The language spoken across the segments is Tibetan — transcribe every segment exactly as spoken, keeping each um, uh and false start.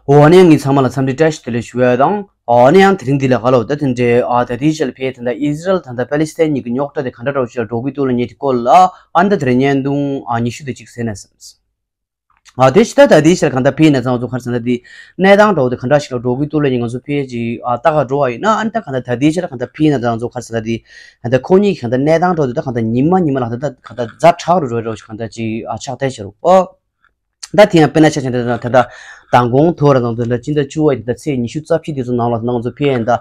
འོ་ནས་ངས་ཚང་མ་ལ་འཚམས་འདྲི་བཀྲ་ཤིས་བདེ་ལེགས་ཞུ་ཡ་དང་། འོ་ནས་ཡང་དེ་རིང་འདི་ལ་ག་ལ་འོ་ད་དེ་འདྲའི་ཨ་ད་དེའི་ཆ་ལ་ཕེ་ད་ལྟ་ཨི་ཟི་རལ་ད་ལྟ་པེ་ལི་སི་ཐན་གཉིས་ཀྱི་རྙོག་དྲ་དེ་ག་འདྲ་འདྲ་བོ་ཞིག་ལ་འགྲོ་གི་འདུག་ལ་ཨ་ད་དེ་རིང་བརྙན་ཐུང་ཨ་ཉི་ཤུ་དེ་གཅིག་གཟིགས་ན་བསམས། ཨ་དེ་ཕྱི་ད་ད་དེའི་ཆ་ལ་ག་འདྲ་ཕེ་ན་ཚང་ཚོ་ག་རེ་ཟེར་ན་དེ་གནས་སྟངས་འདྲ་བོ་དེ་ག་འདྲ་ཞིག་ལ་འགྲོ་གི་འདུག་ལ་ཡིན་ང་ཚོ་ཕེ་ཅིག་ཨ་ལྟ་ག་འགྲོ་བ་ཡིན་ན་ཨ་ད་ག་འདྲ་ད་དེའི་ཆ་ལ་ག་འདྲ་ཕེ་ན་ཚང་ཚོ་ག་རེ་ཟེར་ན་དེ་ག་འདྲ་ཁོ་གཉིས་ཀྱི་ག་འདྲ་གནས་སྟངས་འདྲ་བོ་དེ་ད་ག་འདྲ་ཉི་མ་ཉི་མ་ལ་ད་ད་ག་འདྲ་ཛ་དྲག་རུ་འགྲོ་འགྲོ་ཞིག་ག་འདྲ་ཅིག་ཨ་ཆགས་བསྡད་ཤག་རུ་ཨོ། ད་དེ་ཡང་དཔེར་ན་ཆ་བཞག་ན་ད་ལྟ་མདང་དགོང་ཐོག་ར་དང་དེ་འདྲ་སྤྱི་ཟླ་བཅུ་པ་ཡི་ད་ཚེས་ཉི་ཤུ་རྩ་བཞི་དེ་ཚོ་ནང་ལ་ད་ང་ཚོ་ཕེ་ཡིན་ད་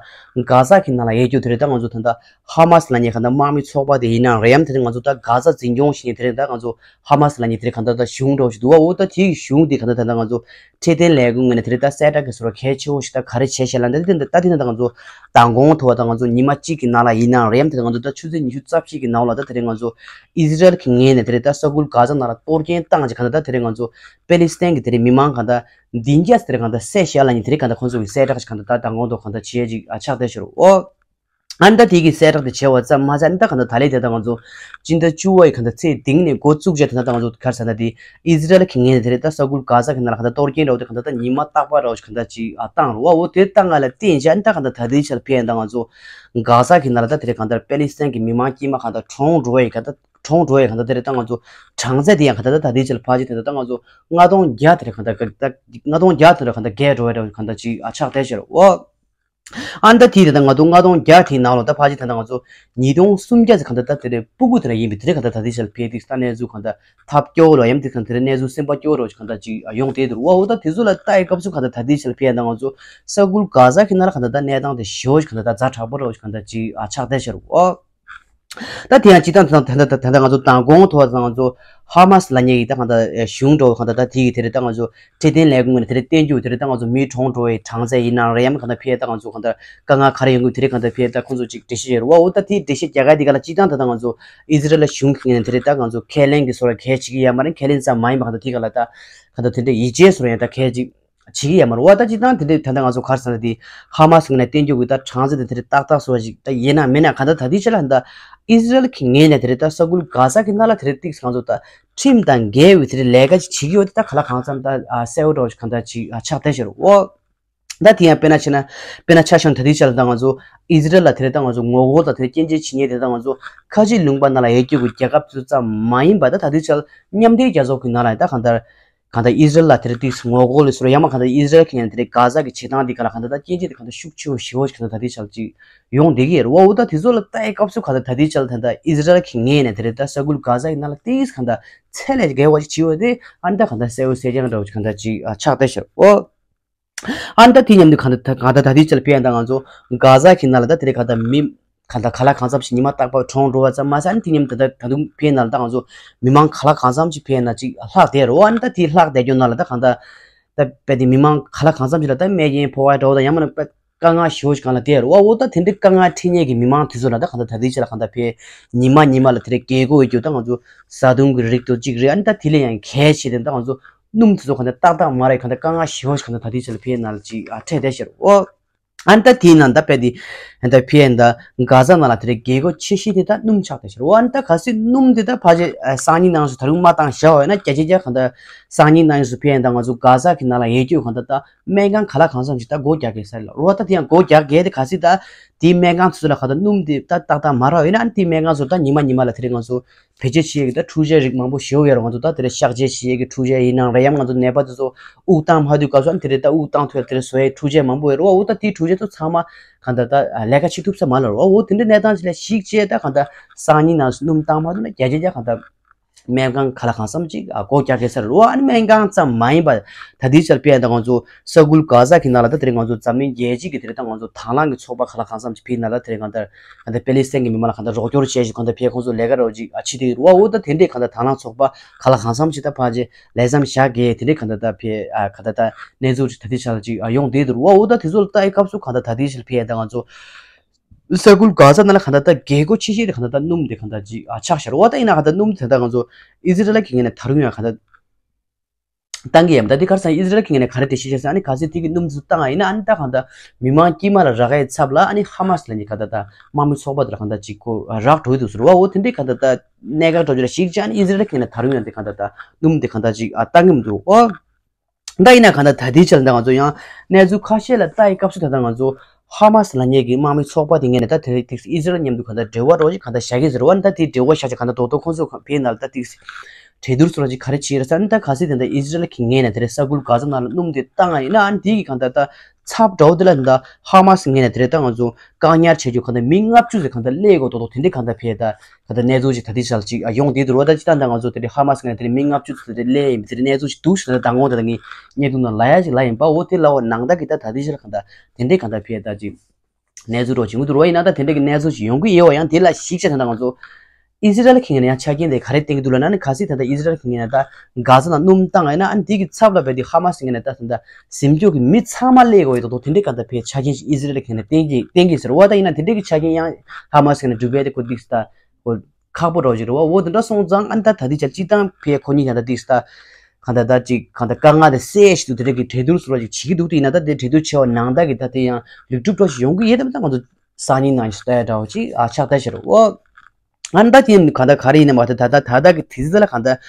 གྷ་ཟ་གི་ནང་ལ་ཡོད་རྒྱུ་དེ་རེད། ད་ང་ཚོ་ད་ལྟ་ཧ་མ་སི་ལབ་མཁན་ག་ད་དམག་མི་ཚོགས་པ་དེ་ཡིན་ན་རེད་ཡམ་དེ་རེད། ང་ཚོ་ད་གྷ་ཟ་འཛིན་སྐྱོང་བྱེད་མཁན་དེ་རེད། ད་ང་ཚོ་ཧ་མ་སི་ལབ་མཁན་དེ་རེད་ག་ད་ད་གཞུང་འདྲ་བོ་ཞིག་འདུག་བ། འོ་ད་དེའི་གཞུང་དེ་ག་ད་ད་ད་ང་ཚོ་འཕྲོད་བསྟེན་ལས་ཁུངས་ངོས་ནས་དེ་རེད་ད་གསལ་བསྒྲགས་ཀྱི་བཟོ་འདྲ་གལ་ཆེ་བོ་ཞིག་ད་ག་རེ་བྱས་ཤག་ལབ་ན་ད་དེ་ད་དེ་ན་ད་ང་ཚོ་མདང་དགོང་ཐོག་ད་ང་ཚོ་ཉི་མ་གཅིག་གི་ནང་ལ་ཡིན་ན་རེད་ཡམ་དེ་ང་ཚོ་ད་ཆུ་ཚོད་ཉི་ཤུ་རྩ་བཞི་གི་ནང་ལ་ད་དེ་རེད་ང་ཚོ་ཨི་ཟི་རལ་གྱི་ངོས་ནས་དེ་རེད་ད་ས་ཁུལ་གྷ་ཟ་ནང་ལ་གཏོར་སྐྱོན་བཏང་ཅིག་ག་ད་ད་དེ་རེད་ང་ཚོ་པེ་ལི་སི་ཐན་གྱི་དེ་རེད་མི་མང་ག་ད་བདུན་བརྒྱ་དེ་རེད་ག་ད་བསད་ཤག་ལབ་མཁན་དེ་རེད་ག་ད་ཁོང་ཚོ་གི་གསལ་བསྒྲགས་ཅིག་ག་ད་ད་མདང་དགོང་ཐོག་ག་ད་བྱས་ཅིག་ཨ་ཆགས་བསྡད་ཤག་རུ་ཨོ། ཨ་ནི་ད་དེ་གི་གསལ་བསྒྲགས་དེ་བྱས་པ་ཙམ་མ་ཟད་ཨ་ནི་ད་ག་ད་ད་ལས་དེ་ད་ང་ཚོ་སྤྱི་ཟླ་བཅུ་པ་ཡི་ག་ད་ཚེས་བདུན་ནས་འགོ་བཙུགས་བྱས་དེ་ད་ད་ང་ཚོ་ག་རེ་ཟེར་ན་དེ་ཨི་ཟི་རལ་གྱི་ངོས་ནས་དེ་རེད་ད་ས་ཁུལ་གྷ་ཟ་གི་ནང་ལ་ག་ད་གཏོར་སྐྱོན་འདྲ་བོ་དེ་ག་ད་ད་ཉི་མ་རྟག་པར་འདྲ་བོ་ཞིག་ག་ད་ཅིག་ཨ་བཏང་རུ་བ་འོ་དེ་བཏང་ག་ལ་བརྟེན་བྱས་ཨ་ནི་ད་ག་ད་ད་དེའི་ཆ་ལ་ཕེ་ཡིན་ད་ང་ཚོ་གྷ་ཟ་གི་ནང་ལ་ད་དེ་རེད་ག་ད་པེ་ལི་སི་ཐན་གྱི་མི་མང་དཀྱུས་མ་ག་ད་གྲོངས་འགྲོ་བ་ཡི་ག་ད་གྲོངས་འགྲོ་བ་ཡི་ག་ད་དེ་རེད་ད་ང་ཚོ་གྲངས་ཚད་དེ་ཡང་ག་ད་ད་ད་དེའི་ཆ་ལ་ཕལ་ཆེར་དེ་ད་ད་ང་ཚོ་ལྔ་སྟོང་བརྒྱ་དེ་རེད་ག་ད་ལྔ་སྟོང་བརྒྱ་དེ་རེད་ག་ད་བརྒལ་འགྲོ་བ་རེད་ག་ད་ཅིག་ཨ་ཆགས་བསྡད་ཤག་རུ་ཨོ། ཨ་ནི་ད་དེའི་ད་ལྟ་ང་ཚོ་ལྔ་སྟོང་བརྒྱ་དེའི་ནང་ལ་ད་ཕལ་ཆེར་ད་ལྟ་ང་ཚོ་ཉིས་སྟོང་སུམ་བརྒྱ་ཙམ་ག་ད་ད་དེ་རེད་སྤུ་གུ་དེ་འདྲ་ཡིན་པའི་དེ་རེད་ག་ད་ད་དེ་ཆ་ལ་ཕེ་དེ་ས་གནས་ཚུལ་ག་ད་ཐབས་སྐྱོ་བོ་ལ་ཡམ་དེ་ག་དེ་རེད་གནས་ཚུལ་སེམས་པ་སྐྱོ་བོ་རོ་ཞིག་ག་ད་ཅིག་ཡོང་དེ་དུ་བ་འོ་ད་དེ་ཚོ་ལ་ལྟ་ཡི་སྐབས་སུ་ག་ད་ད་དེ་ཆ་ལ་ཕེ་ད་ང་ཚོ་ས་ཁུལ་གྷ་ཟ་གི་ནང་ལ་ག་ད་ད་གནས་སྟངས་དེ་ཞེ་བོ་ཞིག་ག་ད་ད་ཛ་དྲག་པོ་རོ་ཞིག་ག་ད་ཅིག་ཨ་ཆགས་བསྡད་ཤག་རུ་ཨོ། ད་དེ་ཡང་སྤྱི་བཏང་ད་ད་ད་ད་ང་ཚོ་མདང་དགོང་ཐོག་ད་ང་ཚོ་ཧ་མ་སི་ལབ་མཁན་གྱི་ད་གང་ལྟར་གཞུང་འདྲ་བོ་གང་ལྟར་ད་དེ་གི་དེ་རེད་ད་ང་ཚོ་འཕྲོད་བསྟེན་ལས་ཁུངས་ནས་དེ་རེད་བསྟན་རྒྱུ་དེ་རེད་ད་ང་ཚོ་མི་གྲོངས་འགྲོ་བའི་གྲངས་ཚད་ཡིན་ནའང་རེད་ཡང་གང་ལྟར་ཕེ་ད་ང་ཚོ་གང་ལྟར་དཀའ་ངལ་ག་རེ་ཡོང་གི་དེ་རེད་གང་ལྟར་ཕེ་ད་ཁོང་ཚོ་ཅིག་འགྲེལ་བཤད་བྱས་རེད་བ། འོ་ད་དེ་འགྲེལ་བཤད་རྒྱག་ག་དེ་ག་ལ་སྤྱི་བཏང་ད་ད་ང་ཚོ་ཨི་ཟི་རལ་གཞུང་གི་ངོས་ནས་དེ་རེད་ད་ང་ཚོ་ཁས་ལེན་གྱི་བཟོ་འདྲ་གལ་ཆེ་གི་ཡོད་མ་རེད། ཁས་ལེན་ཙམ་མ་ཡིན་པ་གང་ལྟར་དེ་ག་ལ་ད་གང་ལྟར་དེ་འདྲ་ཡིད་ཆེས་བཟོ་འདྲ་ཡང་ད་གལ་ཆེ་བྱེད་ཀྱི་ཡོད་མ་རེད་བ། ད་སྤྱིར་བཏང་དེ་འདྲའི་ད་ལྟ་ང་ཚོ་ག་རེ་ཟེར་ན་དེ་ཧ་མ་སི་ངོས་ནས་བསྟན་རྒྱུ་གི་ད་གྲངས་ཚད་དེ་དེ་འདྲའི་ཏག་ཏག་བཟོ་བ་ཞིག་ད་ཡིན་ན་མིན་ན་ག་ད་ད་ལྟའི་ཆ་ལ་ད་ཨི་ཟི་རལ་གྱི་ངོས་ནས་དེ་འདྲའི་ད་ས་ཁུལ་གྷ་ཟ་གི་ནང་ལ་དེ་འདྲའི་ཏིག་ང་ཚོ་ད་ཁྲིམས་དང་འགལ་བའི་དེ་འདྲའི་ལས་ཀ་ཅིག་བྱེད་ཀྱི་ཡོད་དེ་ད་ག་ལ་གང་འཚམ་ད་གསལ་བོ་འདྲ་བོ་ཞིག་ག་ད་ཅིག་ཆགས་བསྡད་ཤག་རུ་ཨོ། ད་དེ་ཡང་དཔེར་ན་བྱས་ན་དཔེར་ན་ཆ་བཞག་ན་ད་ལྟའི་ཆ་ལ་ད་ང་ཚོ་ཨི་ཟི་རལ་ལ་དེ་འདྲའི་ད་ང་ཚོ་ངོ་རྒོལ་དང་དེ་འདྲའི་སྐྱོན་བརྗོད་བྱེད་མཁན་དེ་ད་ང་ཚོ་ཁ་ཆེ་ལུང་པ་ནང་ལ་ཡོད་རྒྱུ་གི་རྒྱལ་ཁབ་ཚོ་ཙམ་མ་ཡིན་པ་ད་ད་ལྟའི་ཆ་ལ་མཉམ་འབྲེལ་རྒྱལ་ཚོགས་ཀྱི་ནང་ལ་ད་གང་ལྟར་གང་ལྟར་ཨི་ཟི་རལ་ལ་དེ་འདྲ་དུས་སུ་ངོ་རྒོལ་ལས་སོར་ཡང་མ་གང་ལྟར་ཨི་ཟི་རལ་གྱི་ནས་དེ་འདྲའི་གྷ་ཟ་གི་བྱེད་སྟངས་འདི་ག་ལ་གང་ལྟར་ད་སྐྱོན་བརྗོད་དེ་གང་ལྟར་ཤུགས་ཆེ་བོ་ཞེ་བོ་ཞིག་གང་ལྟར་ད་ལྟའི་ཆ་ལ་ཅིག་ཡོང་བསྡད་ཀྱི་ཡོད་རེད་བ། འོ་ད་དེ་ཚོ་ལ་ལྟ་ཡི་སྐབས་སུ་གང་ལྟར་ད་ལྟའི་ཆ་ལ་ད་ལྟ་ཨི་ཟི་རལ་གྱི་ངོས་ནས་དེ་འདྲའི་ད་ས་ཁུལ་གྷ་ཟ་གི་ནང་ལ་ཏིས་གང་ལྟར་ཚད་ལས་བརྒལ་བ་ཞིག་བྱེད་ཡོད་དེ་ཨ་ནི་ད་གང་ལྟར་གསལ་བོ་གསལ་རྐྱང་འདྲ་བོ་ཞིག་གང་ལྟར་ཅིག་ཨ་ཆགས་བསྡད་ཤག་འོ། ཨ་ནི་ད་དེ་མཉམ་དུ་གང་ལྟར་གང་ལྟར་ད་ལྟའི་ཆ་ལ་ཕེ་ཡང་ད་ང་ཚོ་གྷ་ཟ་གི་ནང་ལ་ད་དེ་རེད་གང་ལྟར་མི་གང་ལྟར་ག་ལ་གང་འཚམ་ཞིག་ཉི་མ་རྟག་པར་གྲོངས་འགྲོ་བ་ཙམ་མ་ཟད་ཨ་ནི་དེ་མཉམ་དུ་ད་ད་དུང་ཕེ་ནང་ལ་ད་ང་ཚོ་མི་མང་ག་ལ་གང་འཚམ་ཞིག་ཕེ་ན་ཅིག་ལྷག་བསྡད་རེད་བ། ཨ་ནི་ད་དེ་ལྷག་བསྡད་རྒྱུ་ནང་ལ་ད་གང་ལྟར་ད་དཔེ་དེ་མི་མང་ག་ལ་གང་འཚམ་ཞིག་ལ་ད་རྨས་སྐྱོན་ཕོག་པ་འདྲ་བོ་དང་ཡང་མིན་ན་དཔེ་དཀའ་ངལ་ཞེ་པོ་ཞིག་གང་ལ་བསྡད་རེད་བ། འོ་ད་དེ་འདྲའི་དཀའ་ངལ་འཕྲད་མཁན་གྱི་མི་མང་དེ་ཚོ་ལ་ད་གང་ལྟར་ད་ལྟའི་ཆ་ལ་གང་ལྟར་ཕེ་ཉི་མ་ཉི་མ་ལ་དེ་འདྲའི་རྒྱལ་སྒོ་ཡོད་རྒྱུ་ད་ང་ཚོ་བཟའ་བཏུང་གི་རིགས་དེ་གཅིག་རེད། ཨ་ནི་ད་དེ་ལས་ཡང་གལ་ཆེ་དེ་ད་ང་ཚོ་སྣུམ་དེ་ཚོ་གང་ལྟར་ཏག་ཏག་མ་རག་གང་ལྟར་དཀའ་ངལ་ཞེ་པོ་ཞིག་གང་ལྟར་ད་ལྟའི་ཆ་ལ་ཕེ་ནང་ལ་ཅིག་ཨ་འཕྲད་བསྡད་ཤག་རེད་བ། ཨ་ནི་ད་དེའི་ནང་ད་དཔེ་དེ་ཨ་ནི་ད་ཕེ་ཨ་ནི་ད་གྷ་ཟ་ནང་ལ་དེ་འདྲའི་རྒྱལ་སྒོ་ཆེ་ཤོས་དེ་ད་སྣུམ་ཆགས་བསྡད་ཤག་རེད་བ། ཨ་ནི་ད་གལ་སྲིད་སྣུམ་དེ་ད་ཕལ་ཆེར་ཨ་སང་ཉིན་གནངས་ཚེ་ད་རུང་མ་བཏང་བཞག་པ་ཡིན་ན་བརྒྱ་ཆ་བརྒྱ་གང་ལྟར་སང་ཉིན་གནངས་ཚེ་ཕེ་ཨ་ནི་ད་ང་ཚོ་གྷ་ཟ་གི་ནང་ལ་ཡོད་རྒྱུ་གང་ལྟར་ད་སྨན་ཁང་ག་ལ་གང་འཚམ་ཞིག་ད་སྒོ་རྒྱག་གི་ས་རེད་ལ་རེད་བ། ད་དེ་ཡང་སྒོ་རྒྱག་གི་དེ་གལ་སྲིད་ད་དེའི་སྨན་ཁང་དེ་ཚོ་ལ་གང་ལྟར་སྣུམ་དེ་ད་ཏག་ཏག་མ་རག་ཡོད་ན་ཨ་ནི་དེའི་སྨན་ཁང་ཚོ་ད་ཉི་མ་ཉི་མ་ལ་དེ་རིང་ང་ཚོ་བེད་སྤྱོད་བྱེད་ཡས་ཀྱི་ད་འཕྲུལ་ཆས་རིགས་མང་པོ་ཞེ་པོ་ཡོད་རེད། ང་ཚོ་ད་དེ་འདྲ་གཤག་བཅོས་བྱེད་ཡས་ཀྱི་འཕྲུལ་ཆས་ཡིན་ནའང་རེད། ཡང་ང་ཚོ་ནད་པ་དེ་ཚོ་དབུགས་གཏོང་མ་ཐུབ་སྐབས་སུ་ཨ་ནི་དེ་རིང་ད་དབུགས་གཏོང་ཐུབ་ཡས་དེ་འདྲ་བཟོ་ཡས་འཕྲུལ་ཆས་མང་པོ་ཡོད་རེད་བ། འོ་ད་དེའི་འཕྲུལ་ཆས་ཚོ་ཚང་མ་གང་ལྟར་ད་ལས་ཀ་བྱེད་ཐུབ་ས་མ་རེད་བ། འོ་དེ་འདྲ་གནས་སྟངས་ཅིག་ལ་གཞིགས་བྱས་ད་གང་ལྟར་སང་ཉིན་ནང་སྣུམ་བཏང་མ་ཐུབ་ན་བརྒྱ་ཆ་བརྒྱ་གང་ལྟར་སྨན་ཁང་ག་ལ་གང་འཚམ་ཅིག་ཨ་སྒོ་རྒྱག་གི་ས་རེད་བ། ཨ་ནི་སྨན་ཁང་ཙམ་མ་ཡིན་པར་ད་ལྟའི་ཆར་དཔེར་ན་ད་ང་ཚོ་ས་ཁུལ་གྷ་ཟ་གི་ནང་ལ་ད་དེ་རིང་ང་ཚོ་འཛམ་གླིང་རྒྱལ་སྤྱི་གི་དེ་རིང་ད་ང་ཚོ་དང་བླངས་ཀྱི་ཚོགས་པ་ག་ལ་གང་འཚམ་ཅིག་ཕེབས་ན་ལ་དེ་རིང་གང་ལྟར་གང་ལྟར་པེ་ལི་སི་ཐན་གྱི་མི་མང་ལ་གང་ལྟར་རོགས་སྐྱོར་བྱས་ཤིག་གང་ལྟར་ཕེབས་ཁོང་ཚོ་ལས་ཀ་རོགས་ཅིག་ཨ་བྱེད་དེ་རུ་བ། འོ་ད་དེ་འདྲས་གང་ལྟར་དང་བླངས་ཚོགས་པ་ག་ལ་གང་འཚམ་ཅིག་ད་ཕར་ཅིག་ལས་མཚམས་བཞག་གི་དེ་འདྲས་གང་ལྟར་ད་ཕེ་ཨ་ག་ད་ད་གནས་ཚུལ་ད་ལྟའི་ཆར་ཅིག་ཨ་ཡོང་བསྡད་འདུག་རུ་བ། འོ་ད་དེ་ཚོ་ལ་ལྟ་ཡི་སྐབས་སུ་གང་ལྟར་ད་ལྟའི་ཆར་ཕེ་ད་ང་ཚོ་ས་ཁུལ་གྷ་ཟ་ནང་ལ་གང་ལྟར་ད་རྒྱལ་སྒོ་ཆེ་ཤོས་དེ་གང་ལྟར་ད་སྣུམ་དེ་གང་ལྟར་ཅིག་ཨ་ཆགས་ཤར་བ། ད་ཡིན་ན་གང་ལྟར་སྣུམ་དེ་ད་ང་ཚོ་ཨི་ཟི་རལ་གྱི་ངོས་ནས་ད་རུང་ཡང་གང་ལྟར་བཏང་གི་ཡོད། ད་འདི་ག་རེ་ཟེར་ན་ཨི་ཟི་རལ་གྱི་ངོས་ནས་ག་རེ་འགྲེལ་བཤད་བྱས་ཟེར་ན་ཨ་ནི་གལ་སྲིད་དེ་གི་སྣུམ་ཚོ་བཏང་བ་ཡིན་ན་ཨ་ནི་ད་གང་ལྟར་མི་མང་དཀྱུས་མ་ལ་རག་ཡའི་ཚབ་ལ་ཨ་ནི་ཧ་མ་སི་ལབ་མཁན་ག་ད་ད་དམག་མི་ཚོགས་པ་དེ་ལ་གང་ལྟར་ཅིག་ཁོ་རག་འགྲོ་གི་འདུག་ཟེར་བ། འོ་དེ་འདྲའི་གང་ལྟར་ད་གནད་འགག་འདྲ་བོ་ཅིག་ལ་གཞིགས་བྱས་ཨ་ནི་ཨི་ཟི་རལ་གྱི་ངོས་ནས་ད་རུང་ཡང་དེ་གང་ལྟར་ད་སྣུམ་དེ་གང་ལྟར་ཅིག་ཨ་བཏང་གི་མི་འདུག་ཨོ། ད་ཡིན་ན་གང་ལྟར་ད་ལྟའི་ཆར་ད་ང་ཚོ་ཡང་གནས་ཚུལ་ཁ་ཤས་ལ་ལྟ་ཡི་སྐབས་སུ་ད་ལྟ་ང་ཚོ་ཧ་མ་སི་ལབ་མཁན་གྱི་དམག་མི་ཚོགས་པ་དེ་ངོས་ནས་ད་དེ་རིང་ཨི་ཟི་རལ་མཉམ་དུ་གང་ལྟར་འབྲེལ་བ་འདྲ་བོ་ཞིག་གང་ལྟར་བཞག་གི་ཟེར་བ་ནི། ད་དེའི་འབྲེལ་བ་བཞག་ཆ་གང་ལྟར་རྡོག་རྡོག་ཁོང་ཚོ་གང་ཕེ་ན་ལ་ད་ཏིག་གྲོས་བསྡུར་སོགས་ཅིག་ག་རེ་བྱས་རེད་ཟེར་ན། ད་གལ་སྲིད་དེ་འདྲ་ཨི་ཟི་རལ་གྱི་ངོས་ནས་དེ་རིང་ས་ཁུལ་གྷ་ཛ་ནང་ལ་སྣུམ་དེ་བཏང་ཡིན་ན། ཨ་ནི་དེ་གི་གང་ལྟར་ད་ཚབ་འདྲ་བོ་དེ་ལ་ད་ཧ་མ་སི་ངོས་ནས་དེ་རིང་ད་ང་ཚོ་བཀག་ཉར་བྱེད་རྒྱུ་གང་ལྟར་མི་ལྔ་བཅུ་ཙམ་གང་ལྟར་སླེབས་དགོས་རྡོག་རྡོག་དེ་འདྲ་གང་ལྟར་ཕེ་ད། ག་ད་གནས་ཚུལ་ཞིག་ད་ལྟའི་ཆར་ཅིག་ཡོང་བསྡད་འདུག་རོ། ད་ཅི་ད་ད་ང་ཚོ་དེ་འདྲའི་ཧ་མ་སི་ངོས་ནས་དེ་འདྲའི་མི་ལྔ་བཅུ་ཙམ་དེ་སླེབས་ཡིན་པའི་དེ་འདྲའི་གནས་ཚུལ་ཞིག་འདུག་ཟེར་ན། ད་དང་པོ་ད་ད་ངས་བརྙན་ཐུང་ནང་ལབ་ཡ་ཞིག་ལབ་ཡིན་པ། འོ་དེ་ལབ་པ་ནང་ལྟར་གྱི་ད་ད་ལྟའི་ཆར་གང་ལྟར་དེ་འདྲའི་གང་ལྟར་ཕེ་ད་ཅིག་གནས་ཚུལ་འདྲ་བོ་ཅིག་ཡོང་གི་འདུག་རོ། ཡིན་ན་ད་དེ་འདྲའི་གི་གནས་ཚུལ་ཞིག་ཡོང་གི་ཡོད་པ་ཡང་དེ་ལ་གཞིགས་བྱས་ན་ད་ང་ཚོ་ཨི་ཟི་རལ་གྱི་ངོས་ནས་ཡང་ཆ་རྐྱེན་དེ་ག་རེ་བསྟན་གྱི་འདུག་ལབ་ན། ཨ་ནི་གལ་སྲིད་ད་ལྟ་ཨི་ཟི་རལ་གྱི་ངོས་ནས་ད་གྷ་ཛ་ནང་སྣུམ་བཏང་ཡིན་ན། ཨ་ནི་དེ་གི་ཚབ་ལ་བས་དེ་ཧ་མ་སི་ངོས་ནས་ད་ད་ད་ཟིན་སྐྱོབ་ཀྱི་མི་ཚང་མ་སླེབས་དགོས་ཡོད་རྡོག་རྡོག་དེ་འདྲའི་གང་ལྟར་ཕེ་ཆ་རྐྱེན་ཞིག་ཨི་ཟི་རལ་གྱི་ངོས་ནས་བསྟན་གྱི་བསྟན་གྱི་ཟེར་བ། ད་ཡིན་ན་དེ་འདྲའི་གི་ཆ་རྐྱེན་ཡང་ཧ་མ་སི་ངོས་ནས་སྒྲུབ་པའི་དེ་ཁོ་ཏིག་ད་ཁོ་ཁག་པོ་འདྲ་བོ་ཞིག་རེད་བ། འོ་དེ་འདྲ་སོང་ཙང་ཨ་ནི་ད་ད་ལྟའི་ཆར་སྤྱིར་བཏང་ཕེ་ཁོ་གཉིས་ཀྱང་ད་ཏིག་ད་གང་ལྟར་ད་ཅིག་གང་ལྟར་དཀའ་ངལ་དེ་སེལ་ཞིག་འདུག་དེ་འདྲ་གི་གྲོས་བསྡུར་སོགས་ཅིག་བྱེད་ཀྱི་འདུག་དེ་ཡིན་ན་ད་དེ་གྲོས་བསྡུར་བྱས་པ་ནང་ལྟར་གྱི་ད་དེ་ཡང་ལེགས་གྲུབ་འདྲ་བོ་ཞིག་ཡོང་གི་ཡོད་དམ། ད་ང་ཚོ་སང་ཉིན་ནང་ཞིག་ལྟ་ཡ་འདྲ་བོ་ཅིག་ཨ་ཆགས་བསྡད་ཤག་རེད་བ། ཨ་ནི་ད་དེ་གང་ལྟར་ག་རེ་ཡིན་ནའི་མ་ད་ད་ད་ད་གི་དུས་ཚོད་ལ་གང་ལྟར་